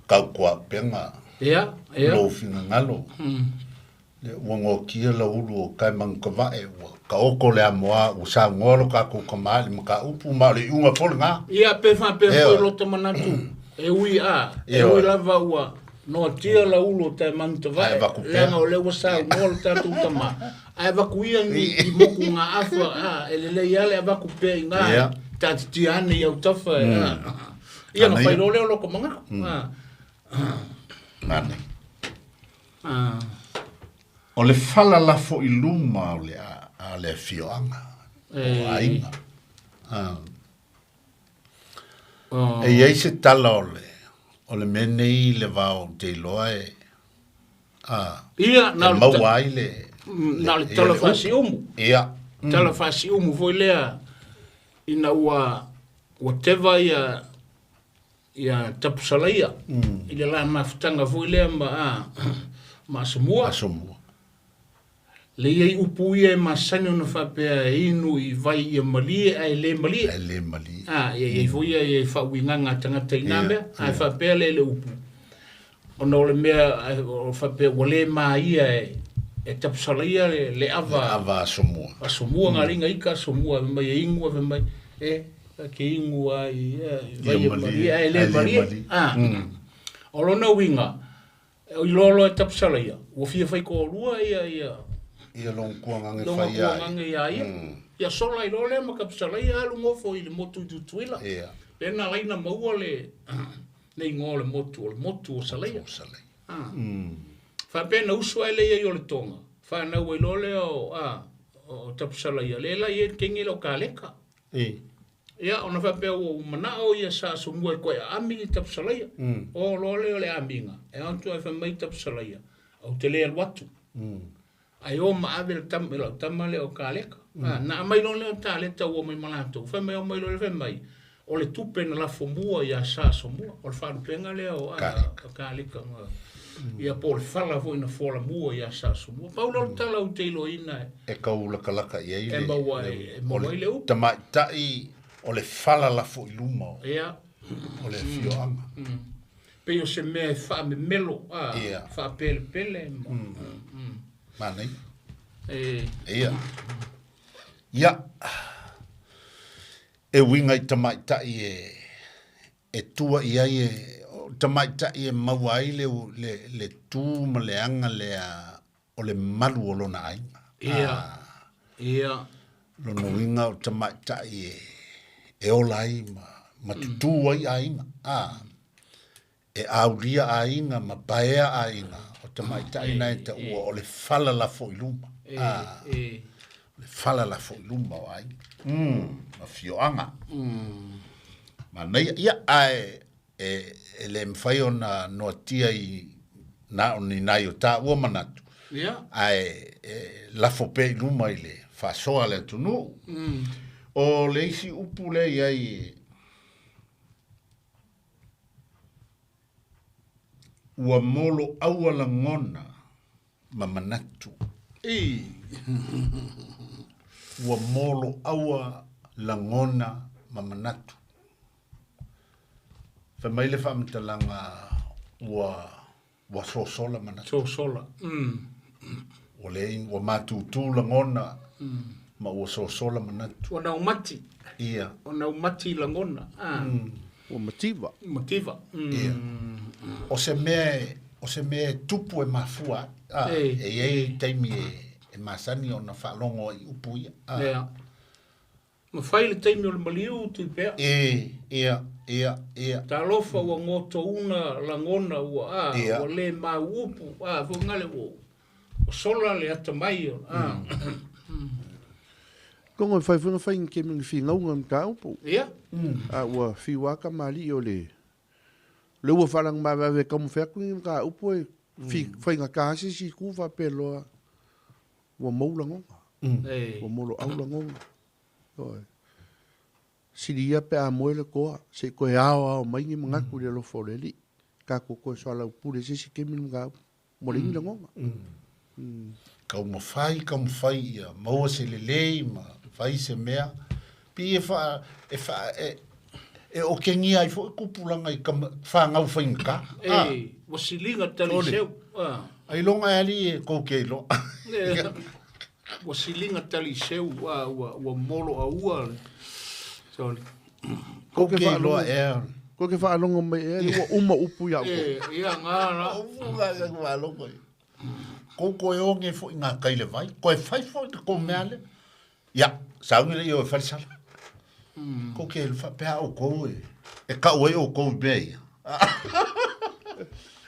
Kau kua penga. Ia, ia. Lou finagalo. Le ua ngokia la ulu o kai mangukavae ua ka oko le amoa ua saugoa lo kākou kamāli ma ka upu ma o le iuga fo legā. Ia, pe faapea Ioe. foi lota manatu e ui a, e Ioe. ui lava ua noatia la ulu o Taemanutavae, Ae vaku pea. leaga o lea ua saunoa le tatou tamā. Ae vaku ia ni i moku ngā afa, e lelei lava le avaku pea i ngā Ia. tātitia ane i autafa, Ia, na Ana ia. fai loa lea o loko magaku. Manaia. O le fala lafo i luma o le a le afioaga. O aiga. E iai se tala o le o le mea nei le vao o te iloa e Ia, e na o le maua ai le na o le ia tala le upu. faasiumu. Ia. Tala faasiumu foi lea ina ua ua teva ia ia Tapusalaia i le la mafutaga foi lea ma ma Asomua. Asomua. Le iai upu ia e masani ona faapea e inu i vai ia malie ae le malie. Ae le malie. Ia iai foi ia ia faauigaga a tagata i nā Ia, mea, ae faapea lea le upu. Ona o le mea o faapea ua le maia e e Tapusalaia le le ava Ava Asomua. Asomua ngā ringa ika Asomua ave mai e ingu ave mai e ke ingu ai Ia vai e malie, malie ae le ae le malie. malie. O lona uiga o iloa loa e Tapusalaia ua fia fai koalua ia ia Ia lona kuagaga e longa fai ai. kuagaga ia ia. Ia sola i loa lea ma Tapusalaia alu gofo i le motu i Tutuila. Ia. Lea na alaina maua le le igoa o le motu o le motu o Salaia. O Salaia. Faapea na usu ae le iai o le Toga, whanau ai loa lea o, o Tapusalaia, le la i e kenge leo kaleka. E. Ia, ona faapea ua manao ia sa asomua e koe a ami i Tapusalaia. O loa lea o le amiga, e antu ai whamai Tapusalaia, au te le alu atu. Ai o ma ave le tam, lau tama lea o kaleka. Na amai loa lea o tāleta ua mai malatou, whamai o mai loa le whamai, o le tupe na lafo mua ia sa asomua, o le whalupenga lea o Kaleka. o kaleka. Ia po o le fala foi na fola mua ia sa asomua. Pau loa le tala o te iloina e. E kau lakalaka i ai E le maua ai- e maua ai le upu. Tamaitai o le fala lafo i luma o Ia, o le afioaga. pei o se mea e faamemelo, Ia. faapelepele ma. Manaia. E, Ia. Ia. E uiga i tamaitai e e tua i ai e o tamaitai e maua ai le le le tu ma le aga lea o le malu o lona aiga. Ia. Ia. Lona uiga o tamaitai e e ola ai ma Ma tutū ai aiga, a. E aulia aiga ma paea aiga, o tamaitai na e taua o le fala lafo i luma. A. O le fala lafo i luma o aiga. Afioaga. Manaia, ia, ae e, e le mafai ona noatia i na o ni nai o taua manatu, ae e, lafo pea i luma i le faasoa a le atunuu. O le isi upu lea i ai ua moloaua lagona ma manatu. Ua moloaua lagona ma manatu. Fai mai le faamatalaga ua ua sosola manatu. Sosola. Ua leai, ua matutu lagona ma ua sosola manatu. Ua naumati. Ia. Ua naumati lagona. Ua mativa. Mativa. Ia. O se mea, o se mea e tupu e mafua ai. E i ai taimi e masani ona faalogo ai i upu ia. Ia. Ma fai le taimi o le maliu Tuipea. E, ia, ia, ia. Talofa ua gotouna lagona ua a, ua le mau upu, a, foi ngale ua sola le atamai o, a. Tonga e fai foi na fai ni kemi ni fingauga ni mataupu. Ia. A ua fiu lava kamali'i o le le ua faalagamaveave e taumafai atu ni mataupu e faigata se isi itu faapea loa ua mou lagona. Ua moloau lagona. Ioe. Sili ia pe a moe le toa, se i toe aoao mai ni manatu i le alofa o le Alii. Tatou toe soalaupule i se isi taimi le mataupu. Ua leai ni lagona. Taumafai, taumafai ia maua se lelei ma fai se mea. Pei e faa, e faa, e, e okegia ai foi tupulaga i tama, fanau faigata. E, ua siliga taliseu. Ailoga e alii e kou ke iloa. Ua siliga taliseu, ua, ua moloaua le, sorry. Kou ke iloa ea. Kou ke faalogo mai ea, ua uma upu ia outou. E, ia ngā la. Upu ngā ngā faalogo i. Kou koe oge foi ngā kai le vai. Koe fai foi te kou mea le. Ia, sauni le i o e fai sala. Kou ke whapea o kou e. E kau ai o kou i mea ia.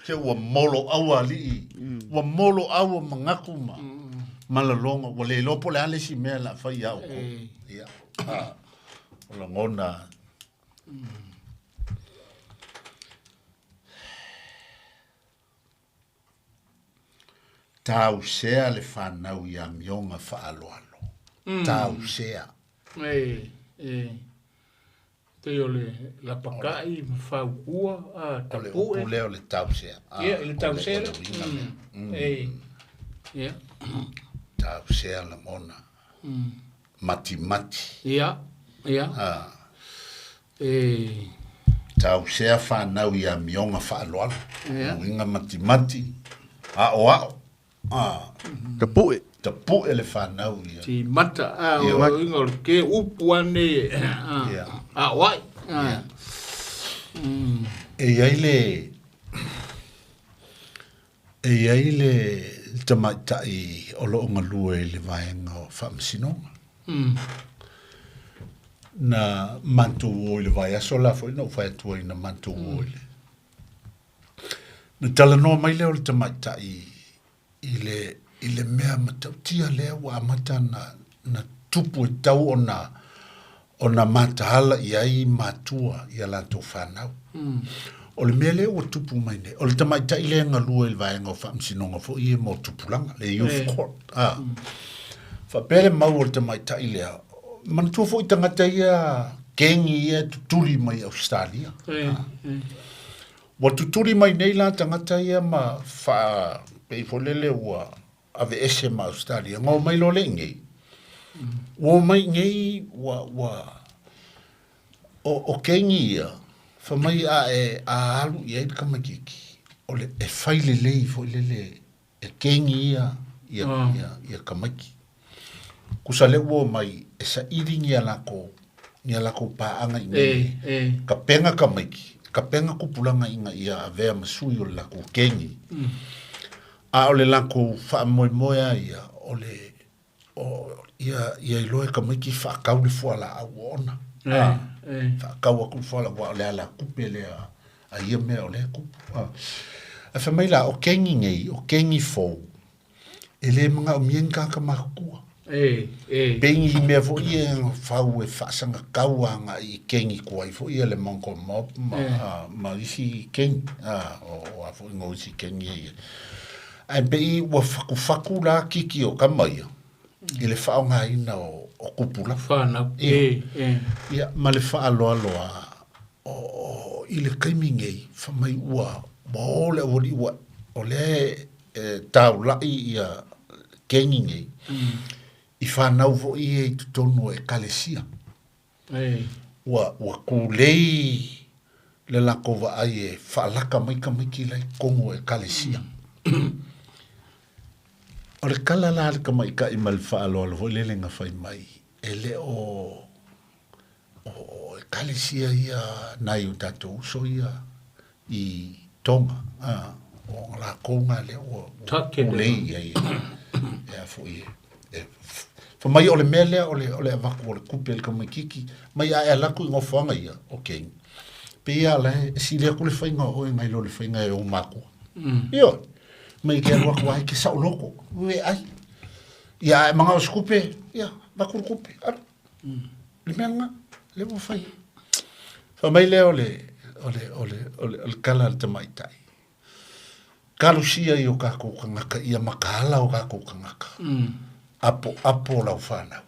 Se ua molo aua alii. Ua molo aua mangaku ma. Ma lalonga. Ua le iloa po o le a le isi mea o le a fai ia outou. Ia. O lagona. Tausea le fanau i amioga faaaloalo. Tausea. E, e. Pei o le lapakai ma faukua, a, tapue. O le upu lea o le tausea. Ia, i le tausea lea. E, ia. Tausea lagona. Matimati. Ia, ia. E. Tausea fanau i amioga faaaloalo. Uiga matimati, aoao. Tapue. Tapue le fanau ia. Timata, a, o uiga o le ke upu ane, a, aoai. E i ai le, e i ai le tamaitai o loo galue i le vaega o faamasinoga. Na matou o i le vaiaso la foi na ou fai atu ai na matou o i le. Na talanoa mai lea o le tamaitai i le, i le mea matautia lea ua amata na, na tupu e tau ona, ona mataala i ai matua i a latou fanau. O le mea lea ua tupu mai nei, o le tamaitai lea e galue i le vaega o faamasinoga foi ia mo tupulaga, le youth court. A. Faapea le mau o le tamaitai lea, manatua foi tagata ia kengi ia e tutuli mai Ausetalia. Ua tutuli mai nei la tagata ia ma faa, pei foi lele ua aveese ma Ausetalia, na omai loa lea i inei. Ua omai i inei ua, ua, o, o kengi ia, fai mai a e a alu i ai le tamaitiiti, o le, e fai lelei foi lele e kengi ia, ia, ia, ia tamaiti. Kusa lea ua omai e saili ni a lakou, ni a lakou paaga i inei, tapena tamaiti, tapena tupulaga ina ia avea ma sui o le lakou kengi. A o le lakou faamoemoe lava ia, o le, o, ia, ia iloa e tamaiti faatau le fualaau ua ona. Faatau atu le fualaau aua o le alakupe lea a ia mea o lea e tupu. Ae fai mai la, o kegi nei, o kegi fou, e le manaomia ni tagata matutua. Pei ni mea foi ia e fau e faasagatau agai i kegi tuai foi ia le Mongrel Mob ma isi kegi, o a foi no isi kegi e i ai. Ae pei ua fatufatu la kiki o tama ia i le faaaogaina o tupulaga. Whanau. E, e. Ia, ma le faaaloalo o, i le taimi nei, fai mai ua o le aualii ua, o lea e taulai ia kegi nei, i fanau foi ia i totonu o ekalesia. Ua tulei le latou vaai e faalaka mai tamaiti la i totonu o ekalesia. O le tala la a le tamaitai ma le faaaloalo foi lele na fai mai, e le o o ekalesia ia nai o tatou uso ia i Tonga, a, o lakou na lea ua tulei i ai e a foi e fai mai o le mea lea o le avatu o le tupe i le tamaititi mai a e alu atu i nofoaga ia o kegi pei a la e sili atu le faiga o oe nai lo le faiga e ou matua. Ioe, mai e te alu atu a e te saoloto e ai ia a e manao i se tupe ia avatu le tupe alu. Le mea lena, lea ua fai. Fai mai lea o le, o le, o le, o le, o le tala a le tamaitai. Talosia i o kākou tagata ia makaala o kākou tagata. Apoapo lau whanau.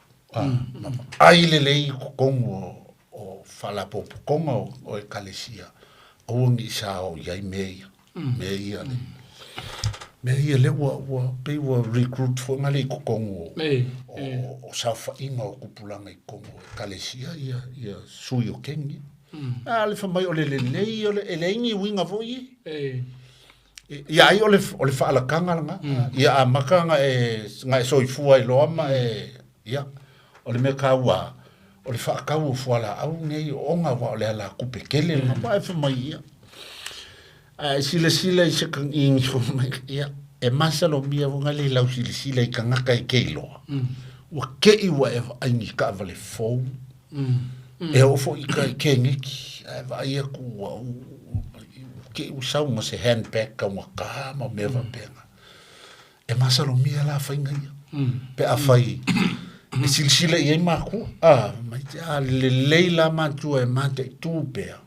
Ai lelei i totonu o faalapotopotoga o ekalesia. Aua ne i sa o i ai mea ia. Mea ia le, mea ia lea ua, ua, pei ua recruit foi ngale i totonu o, o saofaiga o tupulaga i totonu o ekalesia ia, ia sui o kegi. A le fai mai o le lelei, o le, e leai ni uiga foi ia. Ia ai o le, o le faalakaga lena. Ia amata na e, na e soifua ai loa ma e, ia, o le mea taua, o le faatau o fualaau nei o oga aua o le alatupe tele lena. Aua e fai mai ia, a e silasila i se mai, ia, e masalomia foi le lau silasila i tagata e te iloa. Ua te i ua e vaai ni taavale fou, e oo foi i tai keneki, ae vaai atu ua te i ua sau ma se handbag taugata ma mea faapena. E masalomia la faiga ia. Pe afai e silasila i ai matua, a, mai te a lelei la matua e mataitu pea.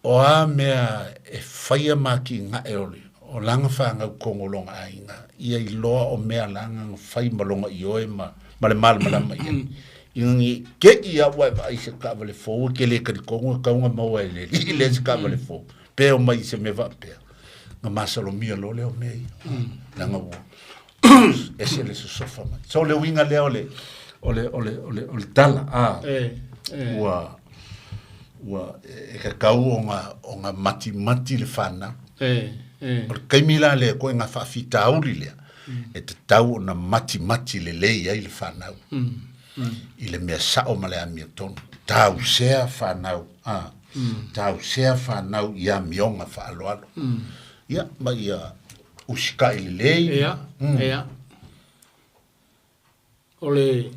O a mea e faia maki gae o le o lana fanau totonu o lona aiga, ia iloa o mea lana na fai ma lona ioe ma le malamalama i ai. Ina ne i te i a ua e vaai i se taavale fou e te le talitonu e tatau ona maua e le alii lea se taavale fou. Pe omai i se mea faapea, na masalomia loa lea o mea ia. Leaga ua ese le sosofa mai. So le uiga lea o le o le o le o le o le tala a ua ua e tatau ona matimati le fanau. O le taimi la lea koe nga faafitauli lea e tatau ona matimati lelei ai le fanau i le mea sao ma le amiotonu. Tausea fanau a tausea fanau i amioga faaaloalo. Ia ma ia usitai lelei. Ia, ia. O le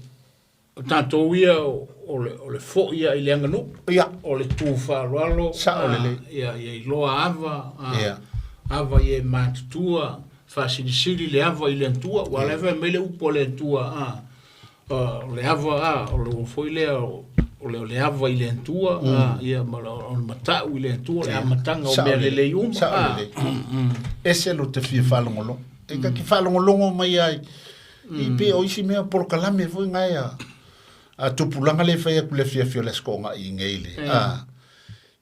o tatou ia o le foi ia i le aganuu. Ia. O le tu faaaloalo. Sao lelei. Ia, ia iloa ava, a, ava i e matutua, faasilisili le ava i le Atua. Ua la e fai mai le upu a le Atua, a, o le ava, a, o le foi lea o le ava i le Atua, a, ia, ma o le matau i le Atua, le amataga o mea lelei uma. Sao lelei. Ese lo te fia faalogologo. E ka te faalogologo mai ai i pei o isi mea polokalame foi ngai a tupulaga le fai atu le afiafi o le Aso Toonai i nei le a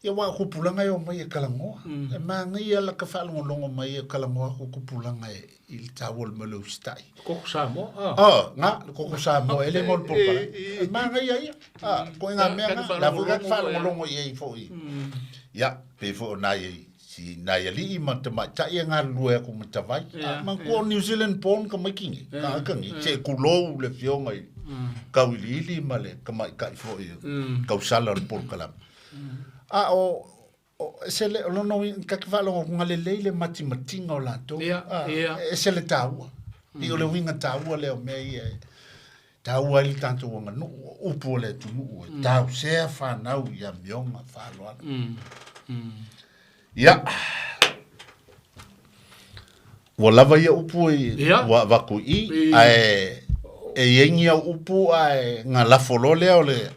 ia aua o tupulaga e omai e talanoa. E manaia la ka faalogologo mai e talanoa atu tupulaga e i le taua o le mea o le usitai. Koko Samoa. Oh, nga, le koko Samoa e le mo le polokalame. E manaia ia. A, koe ngā mea nga, la foi ka faalogologo i ai foi. Ia, pei foi o nai ai si nai alii ma tamaitai e galulue aku ma Tavai. A, manatua o New Zealand born tamaiti nei, tagata nei, se kulou le afioga i Kauiliili ma le tamaitai foi tausala o le polokalame. A o ese le, o lona uiga, ta te faalogo atu, na lelei le matimatiga o latou. A, ese le taua. Pei o le uiga taua lea o mea ia e. Taua ai le tatou aganuu o upu o le atunuu e tausea fanau i amioga faaaloalo. Ia, ua lava ia upu i ua avatu i i, ae e i ai ni au upu ae galafo loa lea o le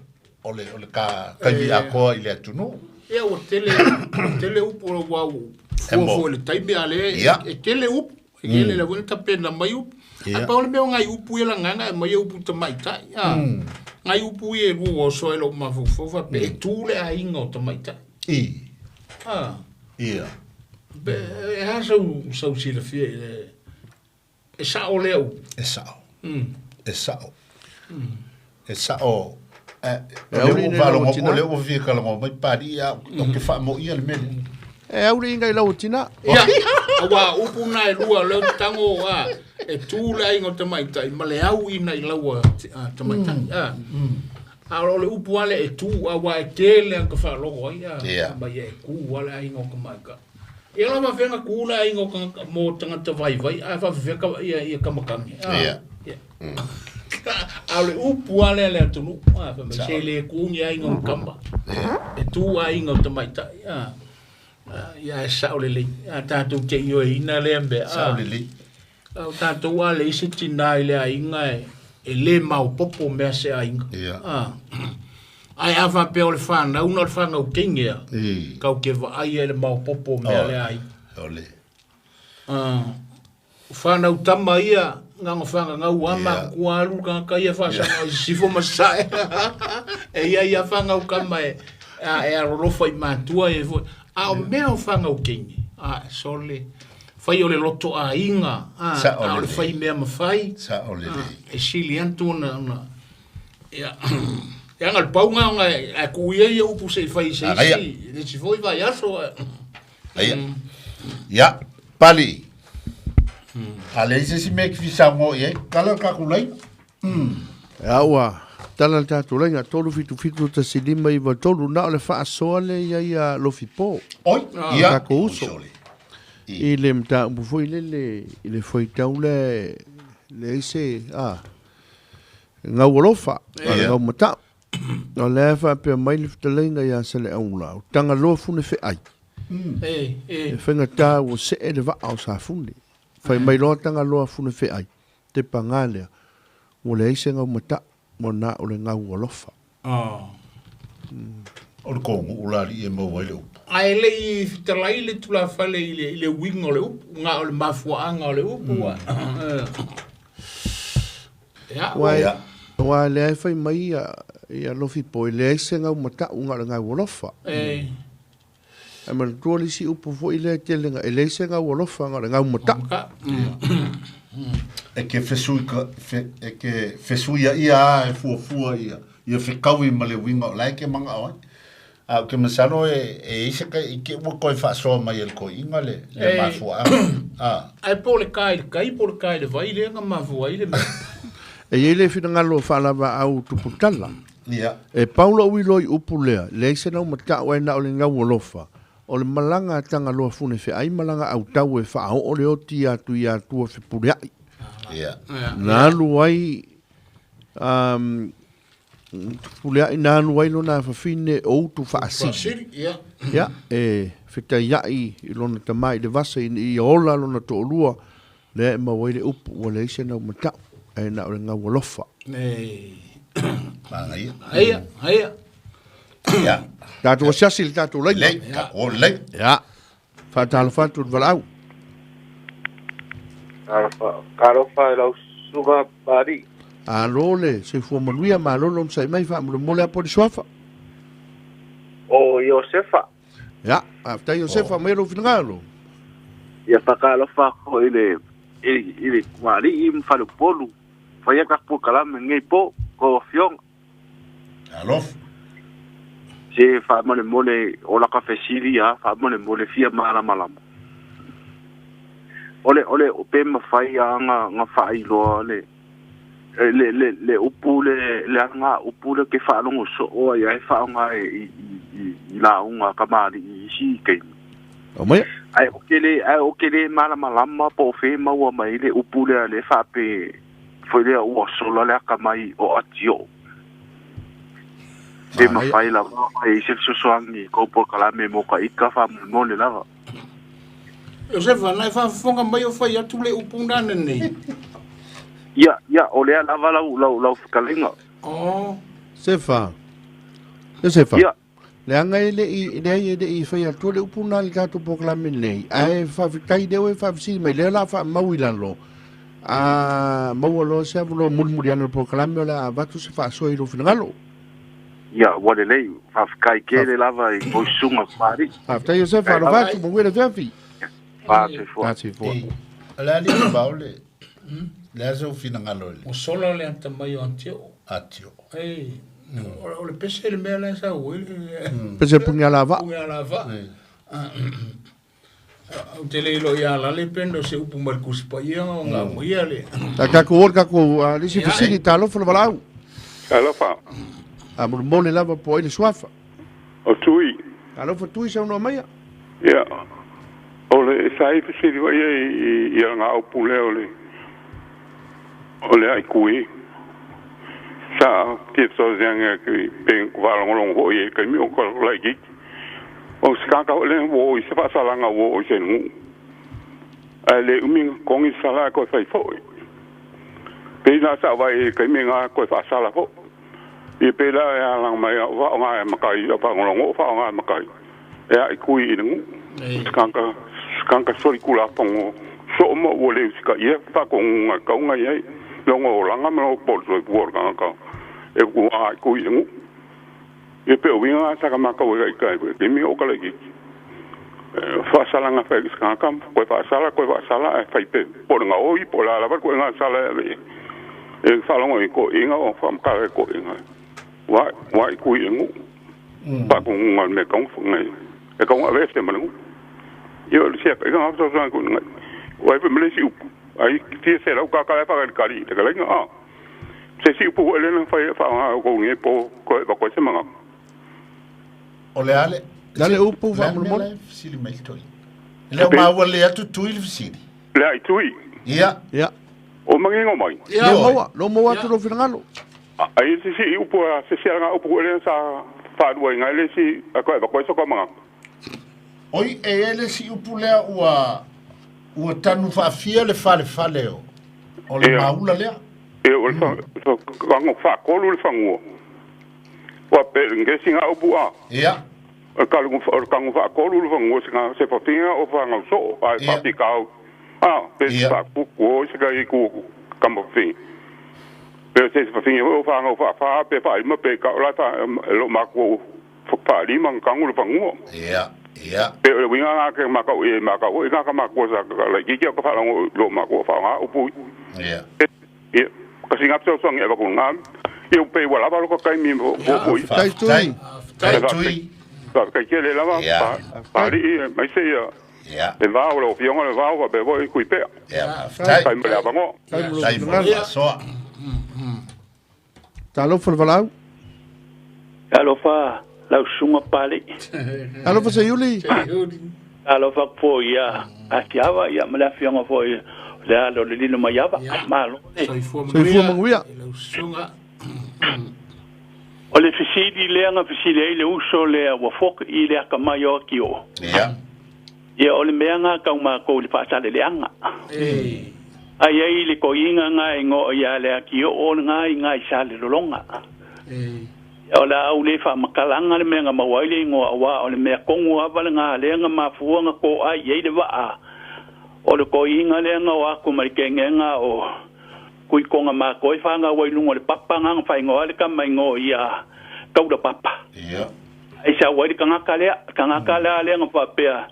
o le ka taimi atoa i le atunuu. Ia ua tele tele upu ua fua foi le taimi a le e tele upu e tele la foi tapena mai upu. Ae pau le mea o nai upu ia lagana e aumai upu tamaitai. Nai upu ia e lua oso ai lou mafaufau faapea e tu le aiga o tamaitai. I. Ia. E a sau silafia i le e sao lea upu? E sao. E sao. E sao. E au i faalogo o lea ua fia talanoa mai Papalii a ou te faamoia le mea lea. E au le inga i lau tina. Ia, aua upu na e lua lea ou te tago a e tu le aiga o tamaitai ma le au ina i laua tamaitai. A o le upu lava lea e tu aua e tele lava ka faalogo ai a mai e tu lava le aiga o tamaitai. Ia la faafefea na tu le aiga o tagata mo tagata vaivai ae faafefea ia kamakame. Ia. A o le upu lava lea a le atunuu, a fai mai se le tu ni aiga o kama, e tu aiga o tamaitai. Ia e sao lelei, a tatou te ioeina lea mea. Sao lelei. A o tatou a leai se tinā i le aiga e le maopoopo mea se aiga. Ae a faapea o le fanau na o le fanau teine a, kau te vaai ai i le maopoopo o mea le aiga. Ole. Fanau tama ia, na ona fagagau lava matutua alu le tagata ia faasaga i sisifo ma sasae. E i ai lava fanau tama e alolofa i matua ia foi. A o mea o fanau teine, a sole, fai o le loto aiga, a o le fai mea mafai, e sili atu ona ia, e ana le pauga ona e tuu ia ia upu se i fai i se isi, le isi foi vaiaso. Aia. Ia, Pali. A leai se isi mea e te fia saunoa i ai, tala le tatou laina. Ia ua tala le tatou laina, 3 7 7 1 5 9 3, na o le faasoa lea i ai a Lofipo. Oi, ia. Tatou uso. I le mataupu foi lele i le faitau lea leai se a gau alofa, a le gau matau. O lea e faapea mai le fetalaiga ia Saleaula, o Tagaloa fune feai. E faigata ua see le vaa o Safune. Fai mai loa Tagaloa fune feai, te pagā lea, ua leai se gau matau, ua na o le gau alofa. O le konuu la alii e maua ai le upu. Ae le i fetalai le tulafale i le uiga o le upu, na o le mafuaaga o le upu. Ia, Aua lea e fai mai ia Lofipo, e leai se gau matau na o le gau alofa. Ae manatua le isi upu foi lea e tele e leai se gau alofa na o le gau matau. E ke fesui ka, fe, e ke fesuia ia a e fuafua ia, ia fekaui ma le uiga o la e ke mangao ai. A o ke masalo e i se kai i ke ua koe faasoa mai e le toeaina le mafuaaga. Ae po o le ka i le kai po o le ka i le vai lea na mafua ai le mea. E i ai le finagalo o faalavaau tuputala. Ia. E pau lou iloa i upu lea, leai se nau matau ae na o le gau alofa. O le malaga a Tagaloa fune feai malaga autau e faaoo le oti atu i Atua fepuleai. Ia. Na alu ai fepuleai na alu ai lona afafine o utu faasili. Faasili, ia. Ia, e fetaiai i lona tama i le vasa ina ia ola lona toalua, lea e maua ai le upu ua leai se nau matau, ae na o le gau alofa. Manaia. Aia, aia. Ia. Tatou asiasi i le tatou laina. Lei, tatou lei. Ia. Faatalofa atu i le valaau. Talofa i lau susuga Papalii. Alo le soifua manuia, malo le onosai mai, faamolemole apo le suafa. O Iosefa. Ia, faafetai Iosefa, aumaia lou finagalo. Ia faatalofa atu foi i le Kualii ma Faleupolu. Faia tatou polokalame lenei po, tou afioga. Alofa. Se faamolemole o laka fesili a faamolemole fia malamalama. O le pe mafai a nga faailoa le upu le aga upu le ke faalogo soo ai ai faaaoga e i lauga kamali'i i isi taimi. Aumaia. Ae o ke le malamalama po o fe maua mai le upu lea le faape. Foi lea ua sola le akamai o atio. Pe mafai lava e se fesoasoani kou polokalame mo ka ika faamolemole lava. Iosefa, na e faafofoga mai o fai atu le upu nana nei. Ia, ia, o lea lava lau lau lau fetalaiga. Oh. Sefa. Iosefa. Ia. Leaga e le'i leai e le'i fai atua le upu na le tatou polokalame nei, ae faafetai lea ua e faafesili mai, lea o le a faamau i lalo, a maua loa se avanoa mulimuli ane o le polokalame o le a avatu se faasoa i lou finagalo. Ia, ua lelei, faafetai tele lava i kou susuga kamali'i. Faafetai Iosefa, alofa atu, manuia le afiafi. Fasoifua. Fasoifua. O le a alii vao le le a sou finagalo i le. Ua sola le atamai o Atio. Atio. Ei, o le pese le mea la e sau ai le. Pese puni ala vaa. Puni ala vaa. Ou te le iloa ia Lale pe na o se upu mai le Tusi Paia ona aumaia le. A tatou o le tatou le isi fesili, talofa le valaau. Talofa. A molemole lava po o ai le suafa. O Tui. Talofa Tui saunoa maia. Ia, o le sa i fesili foi ia i i ala upu lea o le o le aikui. Sa fia fesoasoani atu i pe faalogologo foi i le taimi o ka laitiiti. O se tagata foi lea ua oo i se faasalaga ua oo i se nuu. Ae le umi ona togi le sala ae toe fai foi. Pei la sa vaai i le taimi lena toe faasala foi. Ia pei la e alaga mai au faaaoga e matai au faalogologo o faaaoga e matai e aaitui i le nuu. Se tagata se tagata solitulafono soo ma ua le usitaia faatonuga e tatau ona i ai lona olaga ma lona polo soifua o le tagata e ua aaitui i le nuu. Ia pei o uiga na sa matau ai i le taimi o kalaitiiti. Faasalaga fai i se tagata toe faasala toe faasala ae fai pea po o le gaoi po o le a lava le ituaiga sala e ave i ai. E faalogo i toeaiina o faamatala e toeaiina ua ua aaitui i le nuu. Faatonuga o le mea e tatau ona e tatau ona aveese ma le nuu. Ia o le siataiga na fesoasoani atu i aua e fai ma le isi upu ai fia selau tata la e faatalitali i le fetalaiga a. Se isi upu foi lea na fai e faaaoga e outou i lenei po toe avatu ai se manatu. O le a le Le a le upu faamolemole? Le a le mea la e fesili mai le toeaina? E le o maua lelei atu Tui le fesili. Le a i Tui? Ia. Ia. O manino mai. Ia maua, lo maua atu lou finagalo. Ai se isi upu a se isi ala upu foi lea sa faaluaina ai le isi ae toe avatu ai so ta manatu. Oi, e i ai le isi upu lea ua ua tanu faafia le falefale o o le maula lea. Ia, o le tago faatolu le fanua. Ua pe le sina upu a. Ia. O le tago faatolu le fanua sina se fafina o fanau soo ae faapikau. A, pe faakuku o se kai ku kama fafine. Pe se fafine o fanau faafa pe faalima pe ka o la fa lo maku faalima na tago le fanua. Ia, ia. Pe o le uiga na ke makau e makau i ka makua sa ka laitiiti o ka faalogo i lo makua faaaoga upu. Ia. Ia, kasi ngā fesoasoani e avatu ngā, ia u pei ua lava lo ka taimi mo mo i. Faafetai Tui. Faafetai Tui. Faafetai tele lava, Paalii, aemaise ia le va o lau Afioga le Vao faapea foi Tuipea. Ia, faafetai. Faafetai mo le avanoa. Faafetai mo le faasoa. Talofa le valaau. Talofa lau susuga Papalii. Talofa Seiuli. Talofa atu foi ia Asiava ia ma le afioga foi o le alo o le Lilomaiava. Malo le. Soifua Soifua manuia. Lau susuga. O le fesili lea na fesili ai le uso lea ua foki le akamai o Akioo. Ia. Ia o le mea na tau matou i le faasaleleaga. Ai ai le toiga na e igoa ia le Akioo lena i na i Salelologa. Ia o le a ou le faamatalaga le mea na maua ai le igoa aua o le mea tonu lava lena lea na mafua na toai i ai le vaa o le toiga lea na o atu ma le kegega o Tuitoga matou e fanau ai luga o le papa na na faaigoa ai le tama igoa ia Taulapapa. Ia. Ai sau ai le tagata lea, tagata la lea na faapea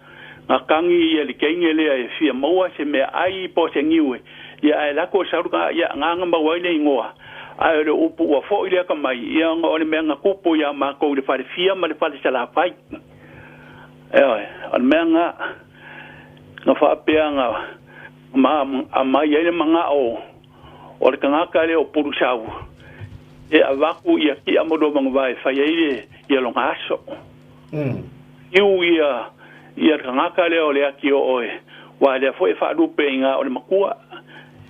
na tagi ia le teine lea e fia maua se meaai po o se niu e, ia ae lako e sau le tagata, ia na na maua ai le igoa. Ae o le upu ua foi le atamai, ia ona o le mea na tupu ia matou i le fale fia ma le fale salafai. Ioe, o le mea na, na faapea na ma aumai ai le manao o le tagata lea o Pulusau e avatu ia tia ma lua manava e fai ai le ia lona aso. Fiu ia ia le tagata lea o le ati o oe, aua lea foi e faalupe i ina o le makua.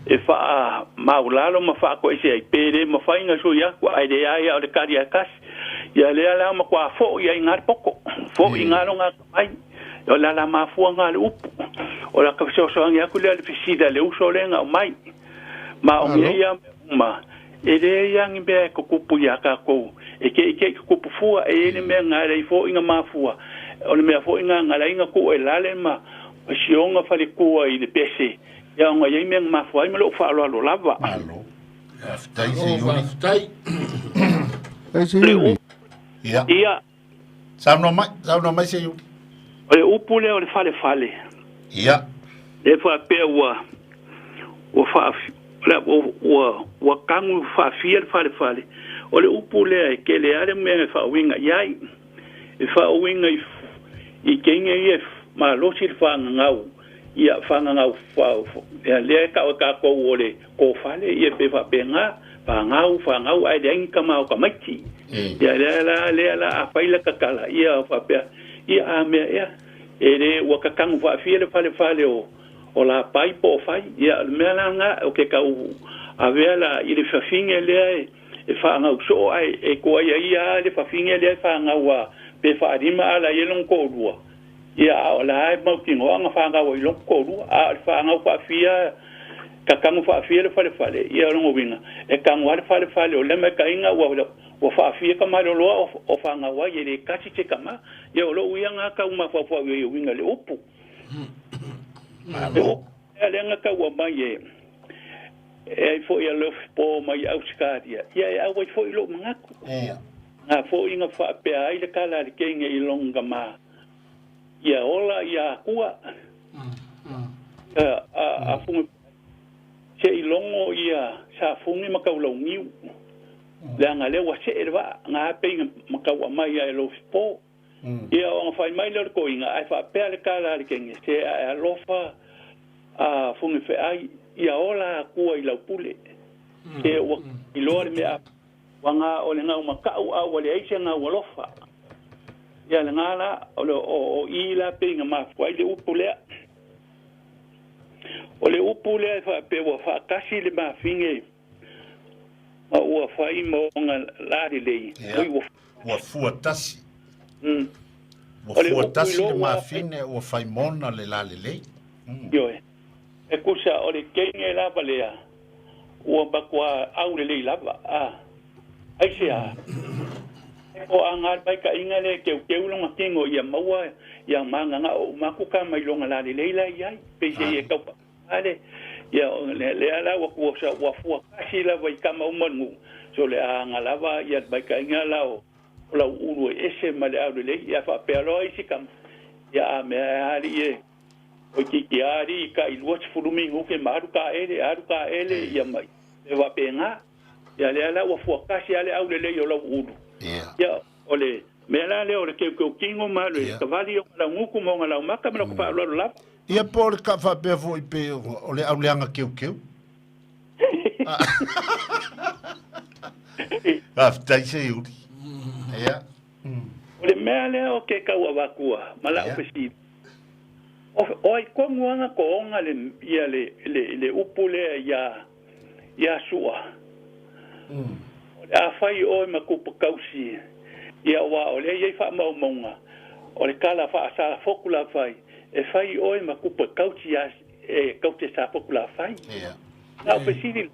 E faa maulalo ma faa ko ese ai pele ma fainga so ia ku ai le ai o le kari a kasi ia le ala ma kwa fo ia inga poko fo inga longa mai o la la mafua nga le upu o la ka so so ngi aku le le fisida le uso le nga mai ma o ngi ia ma e le ia ngi be ko kupu ia ka ko e ke kupu fua e le me nga le fo inga mafua o le mea fo inga nga la inga ku e lale ma sionga fale kua i le pese ia nga ia me mafua ai ma lo fa lo lava alo aftai se yuri ai se yuri ia ia sauno mai se yuri o le upu le o le fale fale ia le fa pe ua fa la ua kangu fa fia fale fale o le upu le ke le ale me fa winga iai e fa winga i kenge ia ma losi fa ngau ia fa ngau fa ia le ka o ka ko o le ko fale ia pe fa pe nga fa ngau ai le ka ma o ka maiti ia le la a faila ka kala ia fa pe ia a me ia e le ua ka kangu fa fia le fale fale o la pai po fai ia me la nga o ke ka u a vela i le fafinge le e fa ngau so ai e ko ia ia le fafinge le fa ngau a pe fa rima ala ye long ko lua ia o la ai mau ki ngoanga fa ngau i long ko lua a fa ngau fa fia ka kangu fa fia le fale fale ia longo winga e kangu ale fale fale o le me ka inga ua fa fia ka malo loa o fa ngau ai le kasi te kama ia o lo ia nga ka uma fa fa ia winga le upu malo le nga ka ua mai e ai fo ia le po mai auskaria ia e au fo i lo mangaku ia nga fo inga fa pe ai le kala le kenge i longa ma ia ola ia kua a fungi se i longo ia sa fungi makau laungiu le anga le wa se erwa nga pe inga makau mai ia lo po ia o nga fai mai le ko inga ai fa pe le kala le kenge se alofa a fungi fe ai ia ola kua i laupule e ua i loa le mea wanga o le ngau makau au le aise ngau alofa ia le ngala o le o i la pe inga mafua i le upu lea o le upu lea fa pe ua faatasi le mafinge ma ua fai ma onga la lelei ua fuatasi ua fuatasi le mafine ua fai mona le la lelei ioe e kusa o le kenge lava lea ua makua au lelei lava a ai se a o anga mai ka inga le keu keu longa kingo ia maua ia manga nga o makuka mai longa la lelei la iai pe se e kau ale ia le ala ua kuosa ua fua kasi lava i kama umanu so le anga lava ia mai ka inga la o la uru ese ma le au lelei ia fa pe aloa isi kama ia a mea ali e o ki ki ari ka i lua fulumi nguke ma aru ka ele ia mai e wa penga ia le ala ua fua kasi ale au lelei o lau uru ia o le mea la le o le keu keu kingo ma le kavali o la nguku mo ngala maka ma ko pa lo la ia po le ka fa pe fo i pe o le au le anga keu keu aftai se yuri ia o le mea le o ke kau avakua ma la ofisi o ai kongu anga ko onga le ia le upu le ia ia sua a fai o ma kupu kausi ia wa o le ia fa maumonga o le kala fa sa foku la fai e fai o ma kupu kausi ia e kausi sa foku la fai ia na ofisi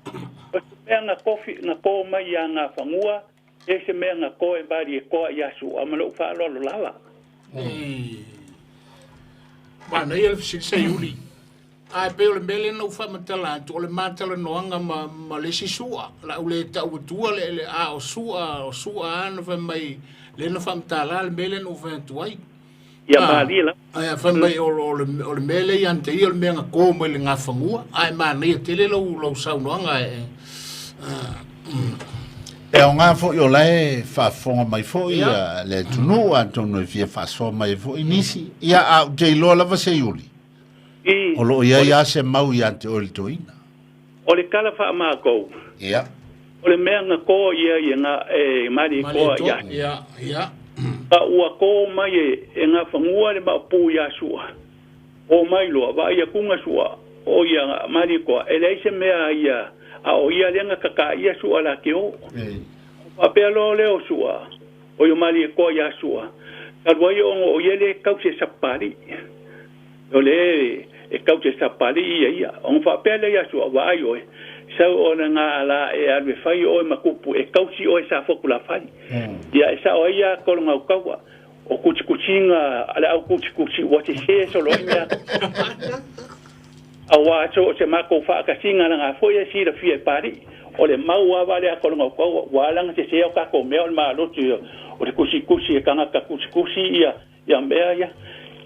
o mea nga kofi nga ko mai ia nga fangua e se mea nga ko e bari e ko ia sua ma lo fa lo lava Ma nei ele se yuli. Ai pe o le mele no fa matala o le matala no anga ma le sisua la u le ta u tua le a o sua ana fa mai le no fa matala le mele no fa tuai. Ia ma li la. Ai fa mai o le mele ia ante ia le mea ko mai le ngafangua. Ai ma nei tele lo lo sau no anga e. E o ngā fo i o lae whaafonga mai fo ia le tunu a tono e fia whaasoa mai fo i nisi. Ia a te iloa lava se iuli. O lo ia ia se mau ia te oile toina. O le kala wha mākou. Ia. O le mea nga koa ia ia ngā e mari koa ia. Ia, ia. A ua koa mai e ngā whangua le maopu ia sua. O mai loa, wa ia kunga sua. o ia mali ko e leai se mea ia a o ia lea na kakaia sua la ke o. Faapea loa lea o sua o ia mali koa iā sua talu ai ona o ia le kausi e sapapalii o le e kausi e sapapalii ia ia ona faapea lea iā sua vaai oe sau ona ga ala e alu e fai oe ma kupu e kausi oe sa foku lafai ia e sao ai ia kologaukau'a o kusikusiga a le au kusikusi ua sesē solo ai mea auā so o se makou faakasiga lagā fo'i e silafia e pali'i o le mau ava lea kologaukau'a ua alaga sesē o kakou mea o le malosi o le kusikusi e tagata kusikusi ia ia mea ia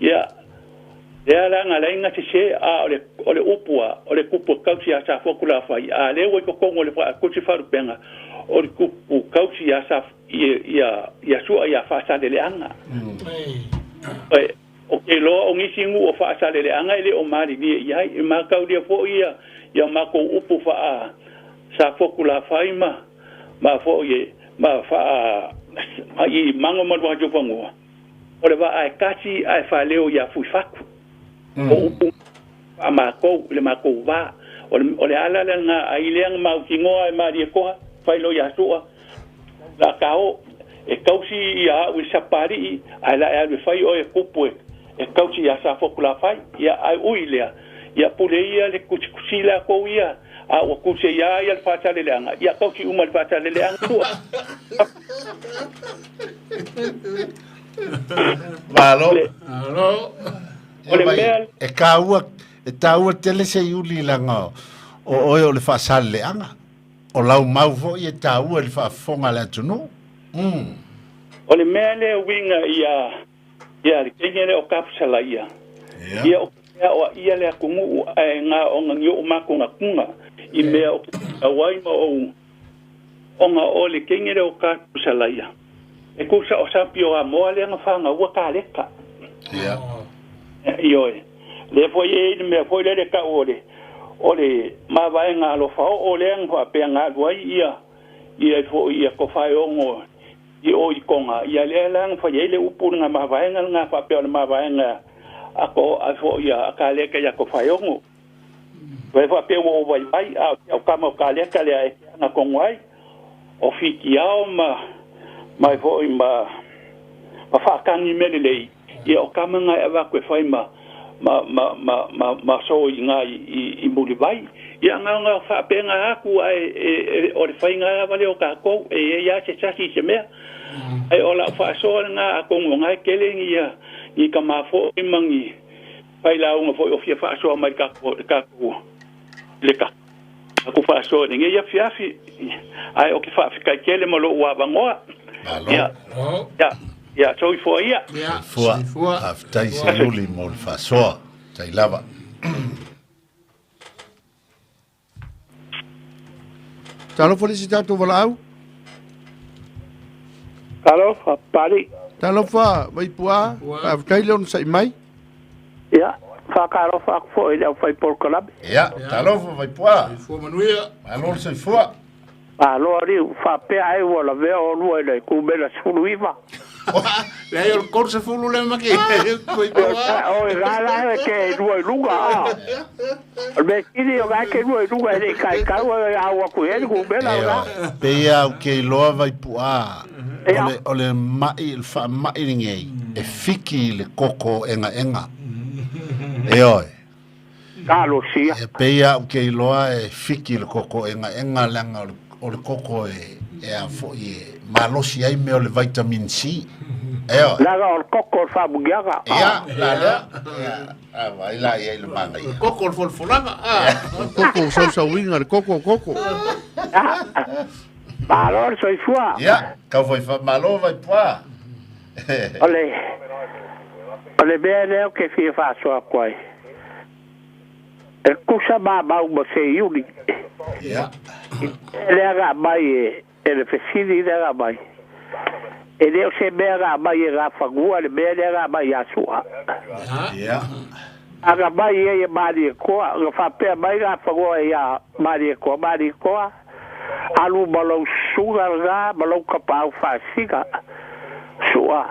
ia lea la ga lai ga sesē a o le upu a o le kupu e kausi iā Safotu lafai a lea ua i totonu o le tusi faalupega o le kupu kausi iā sa ia ia sua ia faasaleleaga o ke loa o nisi nu'u o faasaleleaga e lē o malilie i ai e mataulia fo'i ia ia matou upu faa Safotu lafai ma ma fo'i e ma faa i Mago ma Luatufanua o le vaa e tasi ae faaleo iā Fuifatu o upu faamakou i le makou vā o le ala lena ai lea na mautinoa e malie koa failo iā Su'a la kao e kausi ia a'u i sapali'i ae la e alu e fai oe e kupu e kausi iā Safotu lafai ia ae ui lea ia pule ia le kusikusi lakou ia a ua kuse iā ia le faasaleleaga ia kausi uma le faasaleleaga sua. Malo. Malo. O le mea E kāua, e tāua tele se iuli langa o oe o le faasaleleaga. O lau mau foi e tāua i le faafofoga a le atunuu. O le mea lea uiga ia ia le kenya lea o Kapusalaia. Ia o mea o ia le atunuu ae ga ona ni o makungakunga i mea o ke tau ai ma ou ona o le kenya lea o Kapusalaia. E kusa o sapi o Amoa lea na whanga ua ka leka. Ioe. Le foi e le mea foi le ka o le o le mavaega alofa o lea na faapea galu ai ia ia foi ia ko whaeongo i o i konga ia lea la na fai ai le upu nga mavaega nga faapea o le mavaega a ko a foi ia a ka leka ia ko whaeongo. Vai faapea ua o vai vai a o kama o ka leka lea e nga kongo ai o fiki ao ma mai foi ma ma whaakangi mele lei ia o kama ngai awa koe whai ma ma ma ma ma ma so i ngā i muli vai ia ngā ngā whaapenga aku ai e o le whai ngā wale o kākou e e ia se sasi se mea ai o la whaasoa ngā akongo ngai kele ngi ia ngi ka mafo i mangi whai la unga foi o fia whaasoa mai kākou le ka aku whaasoa ni ia fiafi ai o ke whaafika kele ma lo ua vangoa. Malo. Ia ia ia soifua ia. Ia, Fua. soifua. Faafetai se iuli mo le faasoa. Tai lava. Talofa le isi tatou valaau. Talofa, pali. Talofa, Vaipuā, faafetai le onosai mai. Ia, whakaalofa aku fo i le au whai polokalabe. Ia, talofa Vaipuā. Soifua manuia. Malo le soifua. Malo ari, whapea ai ua la vea o lua i le kumela 19. Leai o le 30 le maki. Vaipuā. O e ngā la e ke lua i lunga, a. O le mea kini o ngā ke lua i lunga e le kai kau e au aku e le kumela o ngā. Pe ia au ke iloa Vaipuā. Ia. O le mai, le faamai lenei, e fiki i le koko engaenga. E oe. Talosia. E pe ia au ke iloa e fiki i le koko engaenga leaga o le koko e a foi e malosi ai mea o le vitamin C. E oe. Laga o le koko o le whamugiaga. Ia, la lea. Ia, a vai la ia i le manaia. Koko o le folafolaga. Ah. Koko o sausauiga le koko koko. Malo le soifua. Ia, kau foi fa malo Vaipuā. O le mea lea o ke fia whaasoa aku ai. E kusa mā mau ma se iuli. Ia. E lea ngā mai e le fesili lea ngā mai. E leo se mea ngā mai e ngā whangua, le mea lea ngā mai a sua. Ia. A ngā mai e e mali e koa, ngā whapea mai ngā whangua e a mali e koa, mali e koa. Alu malau suga ngā, malau kapau whaasiga. Sua.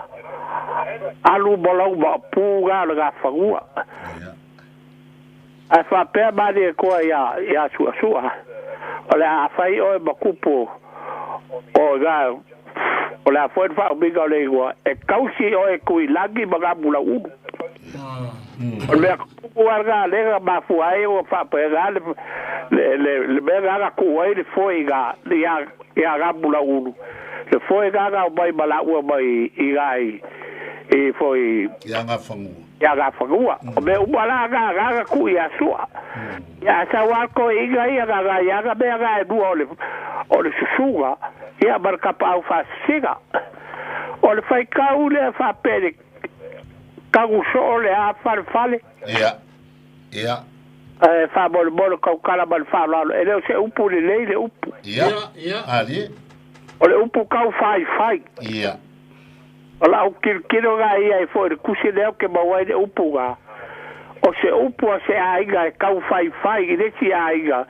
Alu malau maapu ngā le ngā whangua. Ia. Ae faapea malie koa ia suasua. O le a fai oe makupu o ga o le a foi faaumiga o le igoa e kausi oe kuilagi ma gamula ulu. O le mea kupu ala lega mafua ai ua faapea ga le mea ga ku ai le foi ga ia gamula ulu. Le foi ga ga mai malaua mai i ga i foi ia ngafangua. Ia ngafangua. O mea uma la ga ga ku ia sua. Ia sa wa ko iga ia ga ga ia ga mea ga e dua o le susuga ia marka pau fasiga. O le faikau le faapele kagu so le a fale. Ia. Ia. E fa bol bol kau kala bal fa lo e le se upu le le upu. Ia. Ia. Ali. O le upu kau fai fai. Ia. O la o kilkilo ga ia e foi le kusi leo ke mawai le upu ga. O se upu a se aiga e kau fai fai i le si aiga.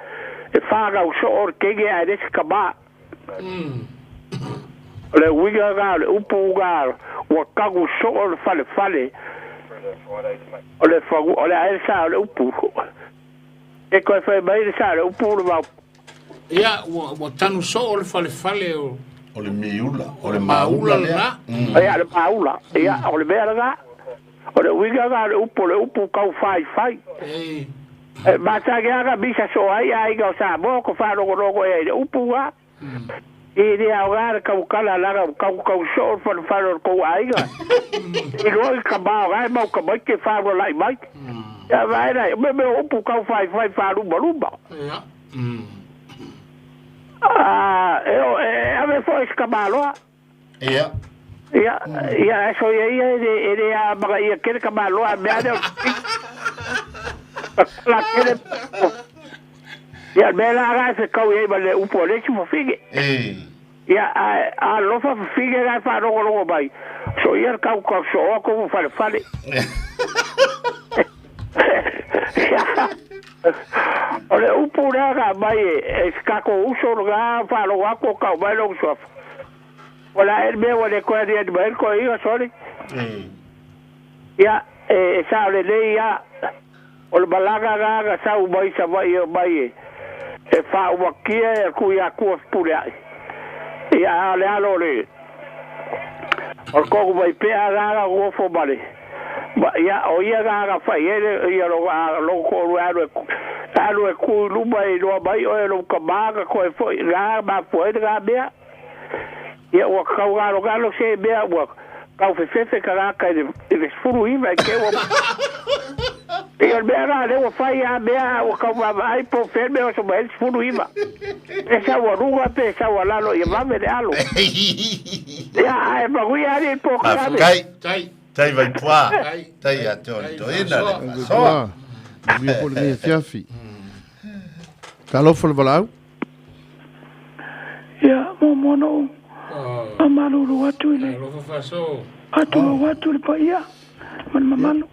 E whaga o so o kenge a le si kama. O le uiga ga, le upu ga, ua kagu so o le fale fale. O le fagu, o le ae sa o le upu. E koe whai mai le sa le upu le mau. Ia, ua tanu so o le fale fale o... O le miula, o le maula lea. Ia, le maula. Ia, o le mea ga. O le uiga ga, le upu kau fai fai. E mata ke aga bisa so ai ai ga sa mo ko fa logo logo e le upu ga. I le au ga ka kala la ga kau kau so fa fa ko ai ga. I lo ka ba ga mau ka mai ke fa ro lai mai. Ya vai dai, me upu kau fai fai fa lumba lumba. Ia. Ah, e ave foi escamalo. Ia. Ia, ia so ia ia ele a maga ia kere kamalo a me ade. La kere. Ia me la ga se kau ia le upu le chu fige. Eh. Ia a lo fa fige ga fa logo logo bai. So ia kau kau so ko fale fale. O le upu lea ga mai e kako uso ga fa logo ko kau mai logo so. Wala el me wala ko ari el mai ko ia sorry. Ia e sa le le ia o le balaga ga ga sa u mai sa vai mai e fa u kia e ku ia ku pule ai. Ia le alo le. O ko mai pe aga ga go fo male. Ba ia o ia ga ga fa ia ia lo lo ko ru alu alu ku lu mai lo mai o lo ka ma ga ko fo ga ma fo ga bea. Ia ua kau galo galo se mea ua kau fefefe ka raka i le sefulu iva i ke ua ia mea rā le ua fai a mea ua kau ai po fe mea o so mai 19. E sa ua ruga pe sa ua lalo ia vave le alo. Ia ai magui ari po ka tai tai vai poa tai a te ole toina le soa. Mi po le fiafi. Talofa le valau. Ia mo mono. Amalulu atu ile. Atu atu le paia. Man mamalu.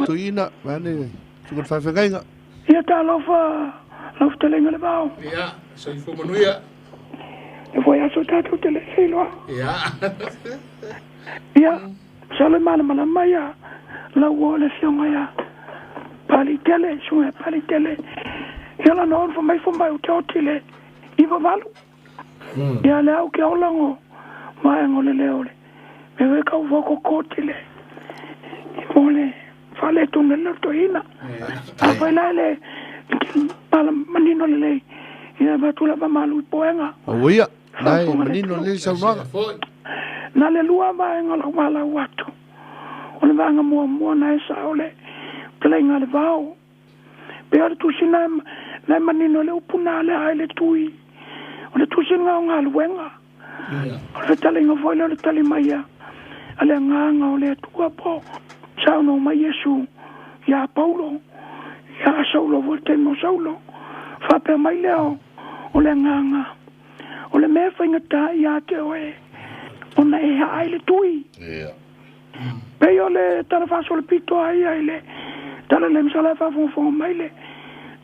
Tuina, mane, tuku whawhengainga. Ia talofa, lau whatalenga le vao. Ia, soifua manuia. E foi aso tātou te le seiloa. Ia. Ia, salo mana mana mai ia, lau o le fionga ia, pali tele, sunga pali tele. Ia la noon fo mai fo mai o te oti le, iwa valu. Ia le au ke olango, maengo le leo le. Me we kau wako koti le. Ole fale tunga le toina. A fai la le pala manino le ia batula ba malu poenga. Oia, nai manino le saunoaga. Na le lua vaenga la wala watu. O le vaenga mua mua na e sa ole telenga le vao. Pe o le tusina na manino le upuna le ai le tui. O le tusina o ngā luenga. O le talinga foi le tali maia. Ale nganga o le tua po. Sauno mai Yesu ia Paulo ia Saulo volte mo Saulo fa pe mai leo o le nganga o le me fainga ta ia te oe ona e ai le tui ia pe o le tara fa so le pito ai ai le tara le msala fa fo fo mai le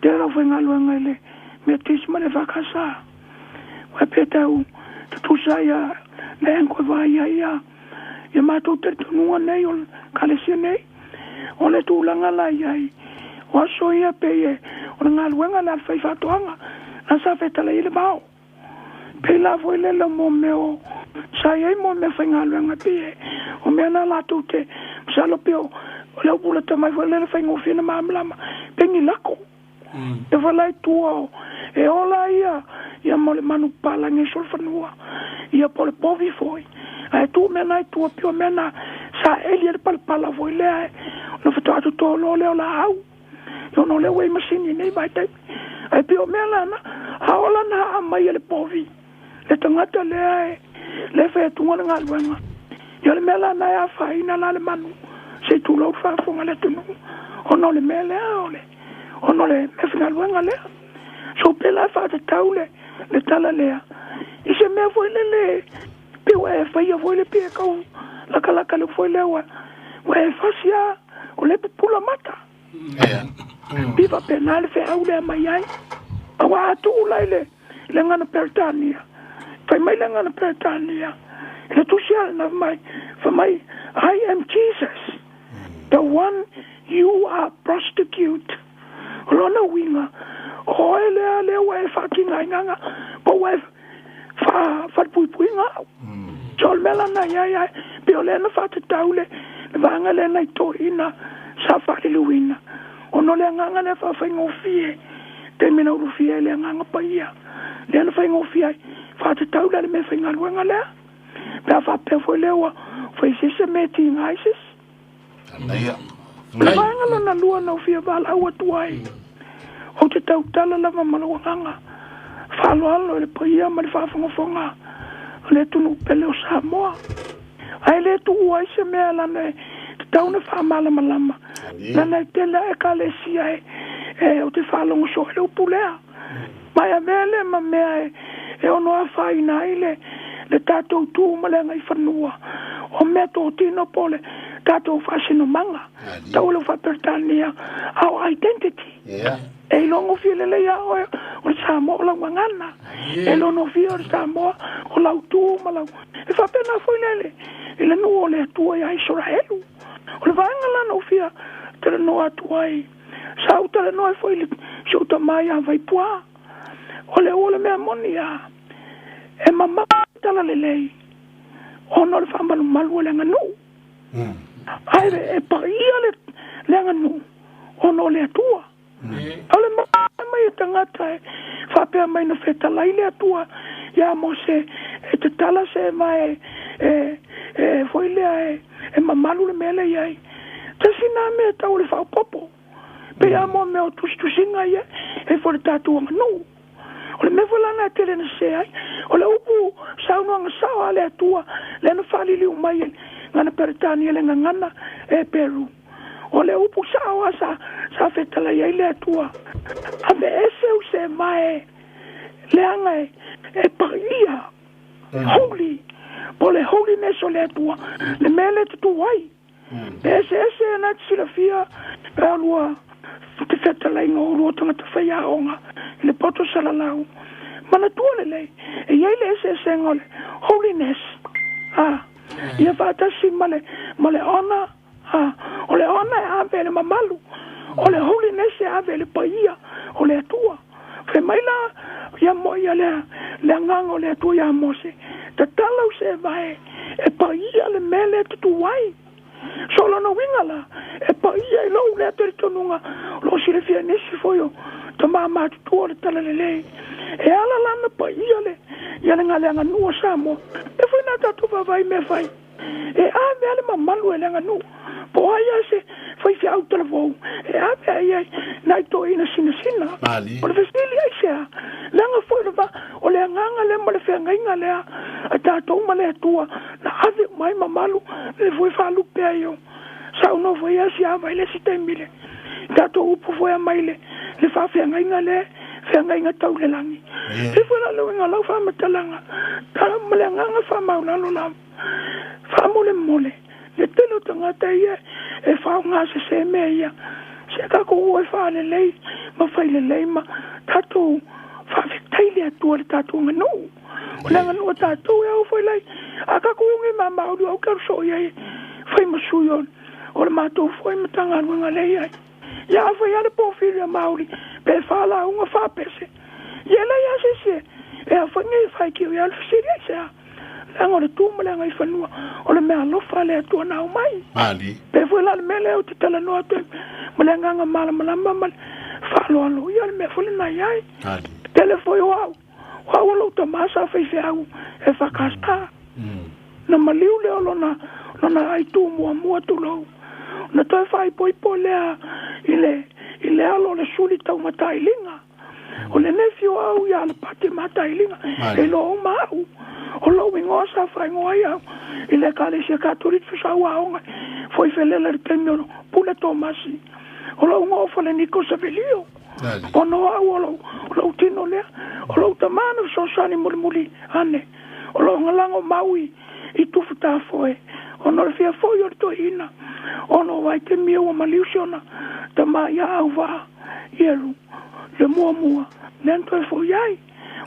te ra fainga luenga le me tis ma le fa kasa wa pe tau tu sa ia le ko va ia ia ia mātou te tunua nei o kalesia nei o le tūlanga la iai O aso ia pei e o le galuega le ale faifaatoaga na sa fetalai le vao. Pei la foi le le mo mea o sa iai mo mea faigaluega pei e o mea na latou te masalo pei o le upu lata mai foi le le faigofie na malamalama pe ni lako. E falai tua o e ola ia ia mo le manu palagi e solofanua ia po le povi foi. Ae tuu mea na i tua pei o mea na sa eli e le palapala foi lea e ona faatoa totō lea o laau. Ona o lea ua i masini nei vaitaimi. Ae pei o mea lana, a ola na haa mai e le povi le tagata lea e le faiatuga le galuega. Ia o le mea lana e afaina la le manu se i tulou le faafofoga le atunuu ona o le mea lea o le ona o le mea faigaluega lea. So pe la e faatatau le le tala lea i se mea foi lele pe ua e faia foi le pei e kau lakalaka le foi lea ua ua e fasi a o le pupula mata. Pi faapena le feau lea mai ai. Auā a tuu la i le le gana Peretania. Fai mai le gana Peretania i le tusi a na mai fai mai I am Jesus the one you are prostitute. O lona uiga o oe lea lea ua e faatigainaga po ua e faalepuipuiga au. So o le mea lana iai ae pei o lea na faatatau le le vaega lea nai toeaiina sa faaliliuina ona o le agaga lea faafaigofie taimi na ulufia ai le agaga paia lea na faigofie ai faatatau la le mea faigaluega lea pe a faapea foi lea ua fai se isi mea e tiga ai se isi. O le vaega lona lua na ou fia valaau atu ai, ou te tautala lava ma lou agaga faaaloalo i le paia ma le faafogafoga o le atunuu pele o Samoa. Ae le tuua ai se mea lana e tatau ona faamalamalama, lana e tele a Ekalesia e, e ou te faalogo soo i le upu lea. Ma e avea lea ma mea e, e ono afaina ai le, le tatou tu ma le agaifanua o mea totino po o le tatou faasinomaga tau o le Faa-Peretania, our identity. E iloa gofie lelei a oe o le Samoa o lau gagana. E iloa gofie o le Samoa o lau tu ma lau. E faapena foi le le i le nuu o le Atua ia Isaraelu. O le vaega la na ou fia talanoa atu ai, sa ou talanoa ai foi i le si ou tama ia Vaipuā. O le ua o le mea moni ia, e mamao le talalelei ona o le faamalumalu o le aganuu. Ae e paia le le aganuu ona o le Atua. O le mai e tagata e faapea mai na fetalai le Atua ia Mose e tatala se eva e e e foi lea e e mamalu le mea lea i ai. Tasi na mea tau o le faaopoopo. Pei a mo mea o tusitusiga ia e foi le tatou aganuu. O le mea foi la na e tele na sese ai, o le upu saunoaga sao a le Atua lea na faaliliu mai e gana Peretania le gagana e Peru. O le upu sao a sa sa fetalai ai le Atua, Aveese u se vae leaga e e paia, holy, po o le holiness o le Atua, le mea lea e tutū ai. E eseese ana te silafia pe a lua te fetalaiga o lua tagata faiaoga i le poto salalau. Manatua lelei, e i ai le eseesega o le holiness, a, ia faatasi ma le, ma le honor, a, o le honor e ave e le mamalu, o le holiness e ave e le paia o le Atua. Fai mai la ia mo ia le, le agaga o le Atua iā Mose, Tatala u se vae e paia le mea lea e tutū ai. So lona uiga la, e paia i lou lea talitonuga o lo o silafia e nisi foi o tama matutua o le Talalelei. E ala la na paia le ia le galeaganuu o Samoa, e foi na tatou vaavaai i mea fai. E ave a le mamalu e le aganuu, po o ai a se faifeau talavou, e ave a i ai nai toeaiina sinasina. O le fesili aisea, leaga foi le va o le agaga lea ma le feagaiga lea a tatou ma le Atua na ave uma ai mamalu le foi faalupe ai o saunoa foi ia Siava i le isi taimi le tatou upu foi aumai le le faafeagaiga lea feagaiga tau le lagi. E foi la le uiga o lau faamatalaga ma le agaga faamaulalo lava. Faamolemole le tele o tagata ia e faaaoga sese mea ia. Se tatou o e faalelei ma fai lelei ma tatou faafetai le Atua i le tatou aganuu. O le aganuu a tatou e ao foi lai a tatou o nei mamauli au ke alu soo i ai e fai ma sui o le matou foi Matagaluega lea i ai. Ia afai lava le pofili a Mauli pe faalauga faapese, ia e leai lava se isi e afaina e faitio i ai. O le fesili aisea? Leaga o le tu ma le agaifanua o le meaalofa a le Atua na aumai. Pe foi la o le mea lea ou te talanoa atu ai ma le agaga malamalama ma le faaaloalo, ia o le mea foi lena e i ai. Tele foi o au, o au o lou tama sa faifeau e FKS. Na maliu lea o lona, lona aitu muamua tulou. Na toe faaipoipo lea i le, i le alo o le suli taumatailiga. O le nefi o au ia Alapati Matailiga, e iloa uma au. O lou igoa sa faaigoa ai au i le Ekalesia Katoliko sa ou aoga foi felela i le taimi o Pule Tomasi. O lou igoa o Faleniko Savelio. Ona o au o lou, o lou tino lea. O lou tama na fesoasoani mulimuli ane. O lou galago mau i, i Tufutafoe, ona o le fia foi o le toeaina, ona o vaitaimi ua maliu si ona tama ia Auvaa Ieru, le muamua, lea na toe foi ai.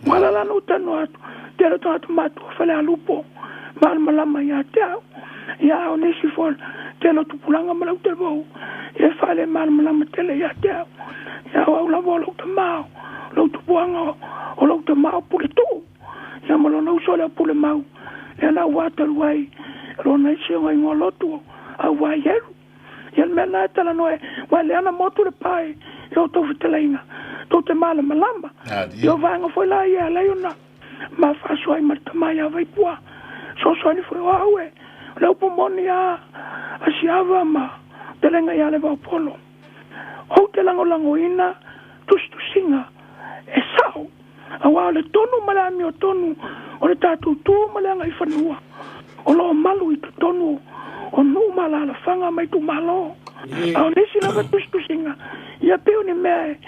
Ua ala la ona ou talanoa atu, tele o tagata matutua Falealupo, malamalama ia te au. Ia a o nisi foi o le tele o tupulaga ma lau televou, ia e faalemalamalama tele ia te au. Ia o au lava o lou tama, o lou tupuaga, o lou tama o Puletuu. Ia ma lona uso lea Pulemau, lea na auā talu ai lona isi o igoa lotu o Auā Ieru. Ia le mea lena e talanoa ai, aua lea na motu le pa i outou fetalaiga, tou te malamalama. Ia o vaega foi la ia e ala ai ona ma faasoa ai ma le tama ia Vaipua. Fesoasoani foi o au e, o le upu moni lava a Siava ma fetalaiga ia Levaopolo. Ou te lagolagoina tusitusiga e sao, aua o le tonu ma le amiotonu o le tatou tu ma le agaifanua o lo o malu i totonu o nuu ma alaalafaga ma itumalo. A o nisi lava tusitusiga, ia pei o ni mea e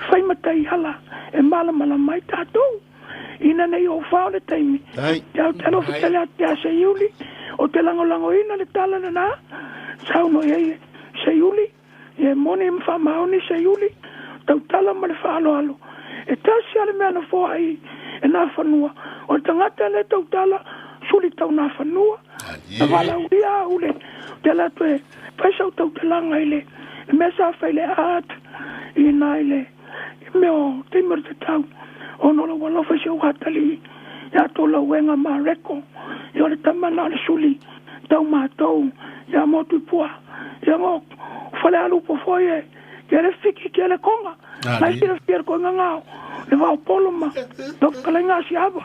fai ma taiala e malamalama ai tatou. Ina nei ou fao le taimi, te au te alofa tele atu ia Seiuli, ou te lagolagoina le tala lena, saunoa i ai Seiuli. Ia e moni ma faamaoni Seiuli, tautala ma le faaaloalo. E tasi lava le mea na foai e Nafanua, o le tagata lea tautala suli tau Nafanua. Na valaaulia au le te ala atu e fai sau tautalaga i le mea sa fai i le art i na i le mea o taimi o le tatau ona o lou alofa i si ou atalii ia Tolauega Mareko. Ia o le tama na o le suli tau matou ia Motuipua. Ia ngo Falealupo foi e ke le fiki ke le konga. Nai silafia le koinga ngao le vaopolo ma lau fetalaiga a Siava.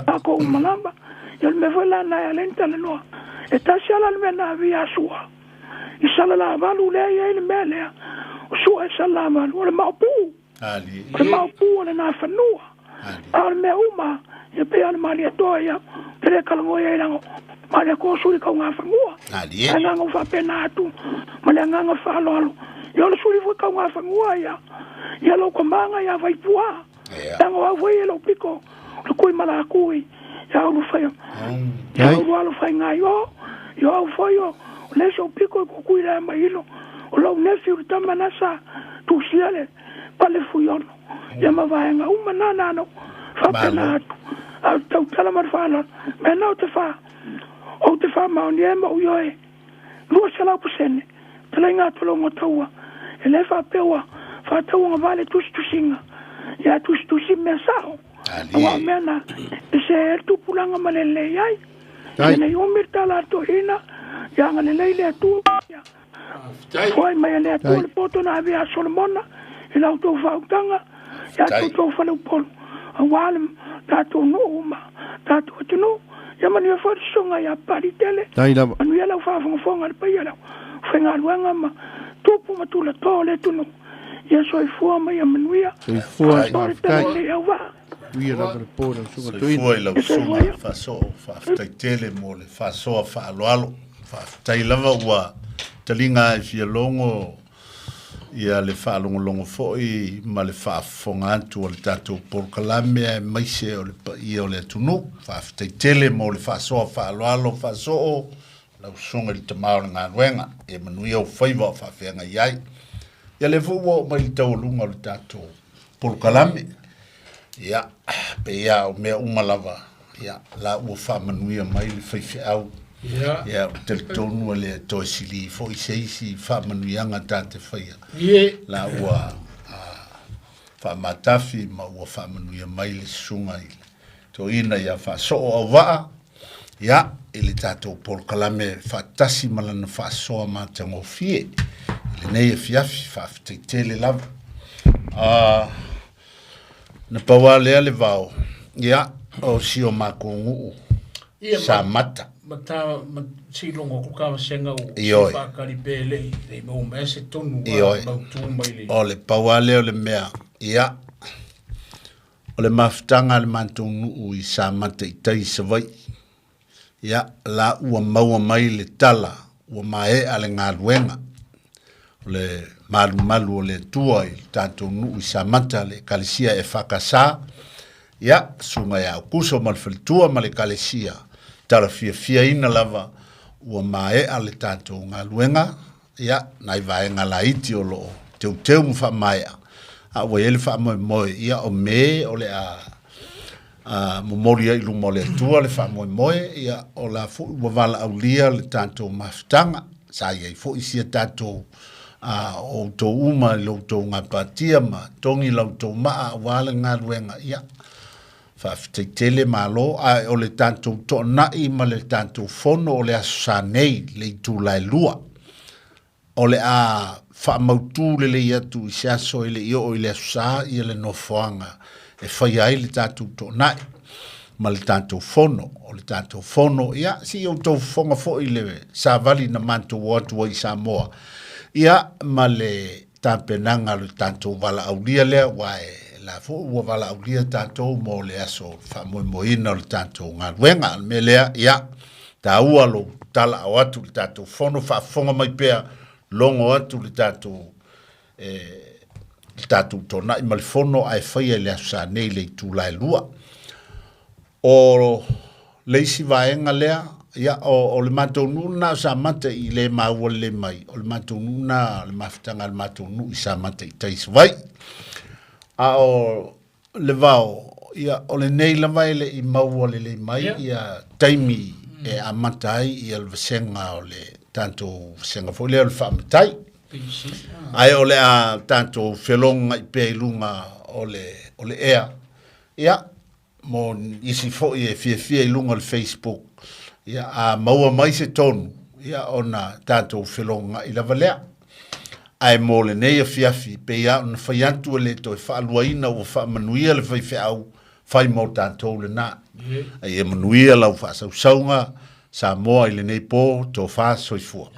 Tatou uma lava. Ia o le mea foi la na e ala ai ona talanoa. E tasi lava la le mea na avia a Sua i Salalavalu lea e i ai le mea lea. O Sua e Salalavalu o le maopu. O le maopu o le nafanua. A o le mea uma, ia pei lava o le Malietoa ia, ou te le talanoa ai leaga o Malietoa o suli taugafanua. Ae agaga ua faapena atu ma le agaga faaaloalo, ia o le suli foi taugafanua ia, ia lou tamaga ia Vaipua. Leaga o au foi e lou pito, o le kui malatu i ia Ulufaia, ia Ulualofaiga i o, ia o au foi o le isi ou pito i kukui lea mai ilo, o lou nephew le tama na sa tusia le pale Fuiono, ia ma vaega uma na na na faapena atu. A o le tautala ma le faaaloalo, mea na ou te fa, ou te faamaonia ai ma ou ioe 200%, talaiga atu lau mataua, e le faapea ua faatauagavale tusitusiga, ia tusitusi mea sao. Aua o mea na, e se ai le tupulaga ma le lelei ai. Ia nei umi le tala a le toeaina, ia agalelei le Atua, ia foai mai e le Atua le poto na ave ia Solomona i la outou faautaga, ia outou faleupolu, aua le tatou nuu ma tatou atunuu. Ia manuia foi le susuga ia Papaliitele, manuia lau faafogafoga i le paia o le aufaigaluega ma tupu ma tulatoa o le atunuu. Ia soifua ma ia manuia. Soifua, faafetai. Lelei auvaa. Uia lava le po lau susuga Toeaina. Soifua i lau susuga Faasoo, faafetai tele mo le faasoa faaaloalo. Faafetai lava ua taliga e fia logo ia le faalogologo foi ma le faafofoga atu o le tatou polokalame aemaise o le paia o le atunuu. Faafetai tele mo le faasoa faaaloalo Faasoo, lau susuga i le tama o le galuega. Ia manuia ou faiva o faafeagai ai. Ia lea foi ua oo mai i le taualuga o le tatou polokalame. Ia, pei lava o mea uma lava, ia, la ua faamanuia mai le faifeau. Ia. Ia, ou te talitonu e le toe sili foi se isi faamanuiaga ta te faia. Ie. La ua faamatafi ma ua faamanuia mai le susuga i le toeaina ia Faasoo Auvaa, ia, i le tatou polokalame faatasi ma lana faasoa matagofie i lenei afiafi. Faafetai tele lava. Na pau lava lea le vao, ia, o si o makou nuu Ia, Samata. Ma ta ma silogo ku ka vasenga o Ioe. faakali pe le le mo me se tonu Ioe. mautu mai le. O le pau lava lea o le mea, ia, o le mafutaga a le matou nuu i Samata i tai i Savaii. Ia, la ua maua mai le tala, ua maea le galuega. O le malumalu o le Atua i le tatou nuu i Samata, le Ekalesia EFKS, ia, susuga ia Aukuso ma le faletua ma le Ekalesia, tala fiafiaina lava ua maea le tatou galuega, ia, nai vaega laiti o lo o teuteu ma faamaea, a ua i ai le faamoemoe, ia, o Me o le a momoli ai i luma o le Atua le faamoemoe, ia, o la foi ua valaaulia le tatou mafutaga, sa i ai foi si a tatou outou uma i lo outou gapatia ma togi la outou maa aua le galuega, ia, faafetai tele malo, ae o le tatou toanai ma le tatou fono o le Aso Sa nei, le itula e 2, o le a faamautu lelei atu i se aso e le i oo i le Aso Sa ia le nofoaga e faia ai le tatou toanai ma le tatou fono. O le tatou fono, ia, se i outou fofoga foi le savali na matou o atu ai i Samoa, ia, ma le tapenaga o le tatou valaaulia lea, aua e la foi ua valaaulia tatou mo le aso faamoemoeina o le tatou galuega. O le mea lea, ia, taua lou talaao atu i le tatou fono, faafofoga mai pea, logo atu le tatou le tatou toanai ma le fono ae faia i le Aso Sa nei i le itula e 2. O le isi vaega lea, ia, o le matou nuu lena o Samata i le maua lelei mai, o le matou nuu lena, o le mafutaga a le matou nuu i Samata i tai i Savaii. A o le vao, ia, o lenei lava e le i maua lelei mai ia taimi e amata ai ia le vasega o le tatou vasega foi lea o le faamatai. Ae o le a tatou felogai pea i luga o le ea, ia, mo isi foi e fiafia i luga o le Facebook, ia, a maua mai se tonu, ia, ona tatou felogai lava lea. Ae mo lenei afiafi, pei lava ona fai atu e le toe faaluaina ua faamanuia le faifeau, fai mo tatou lena. Ia manuia lau faasausauga Samoa i lenei po, tofa soifua.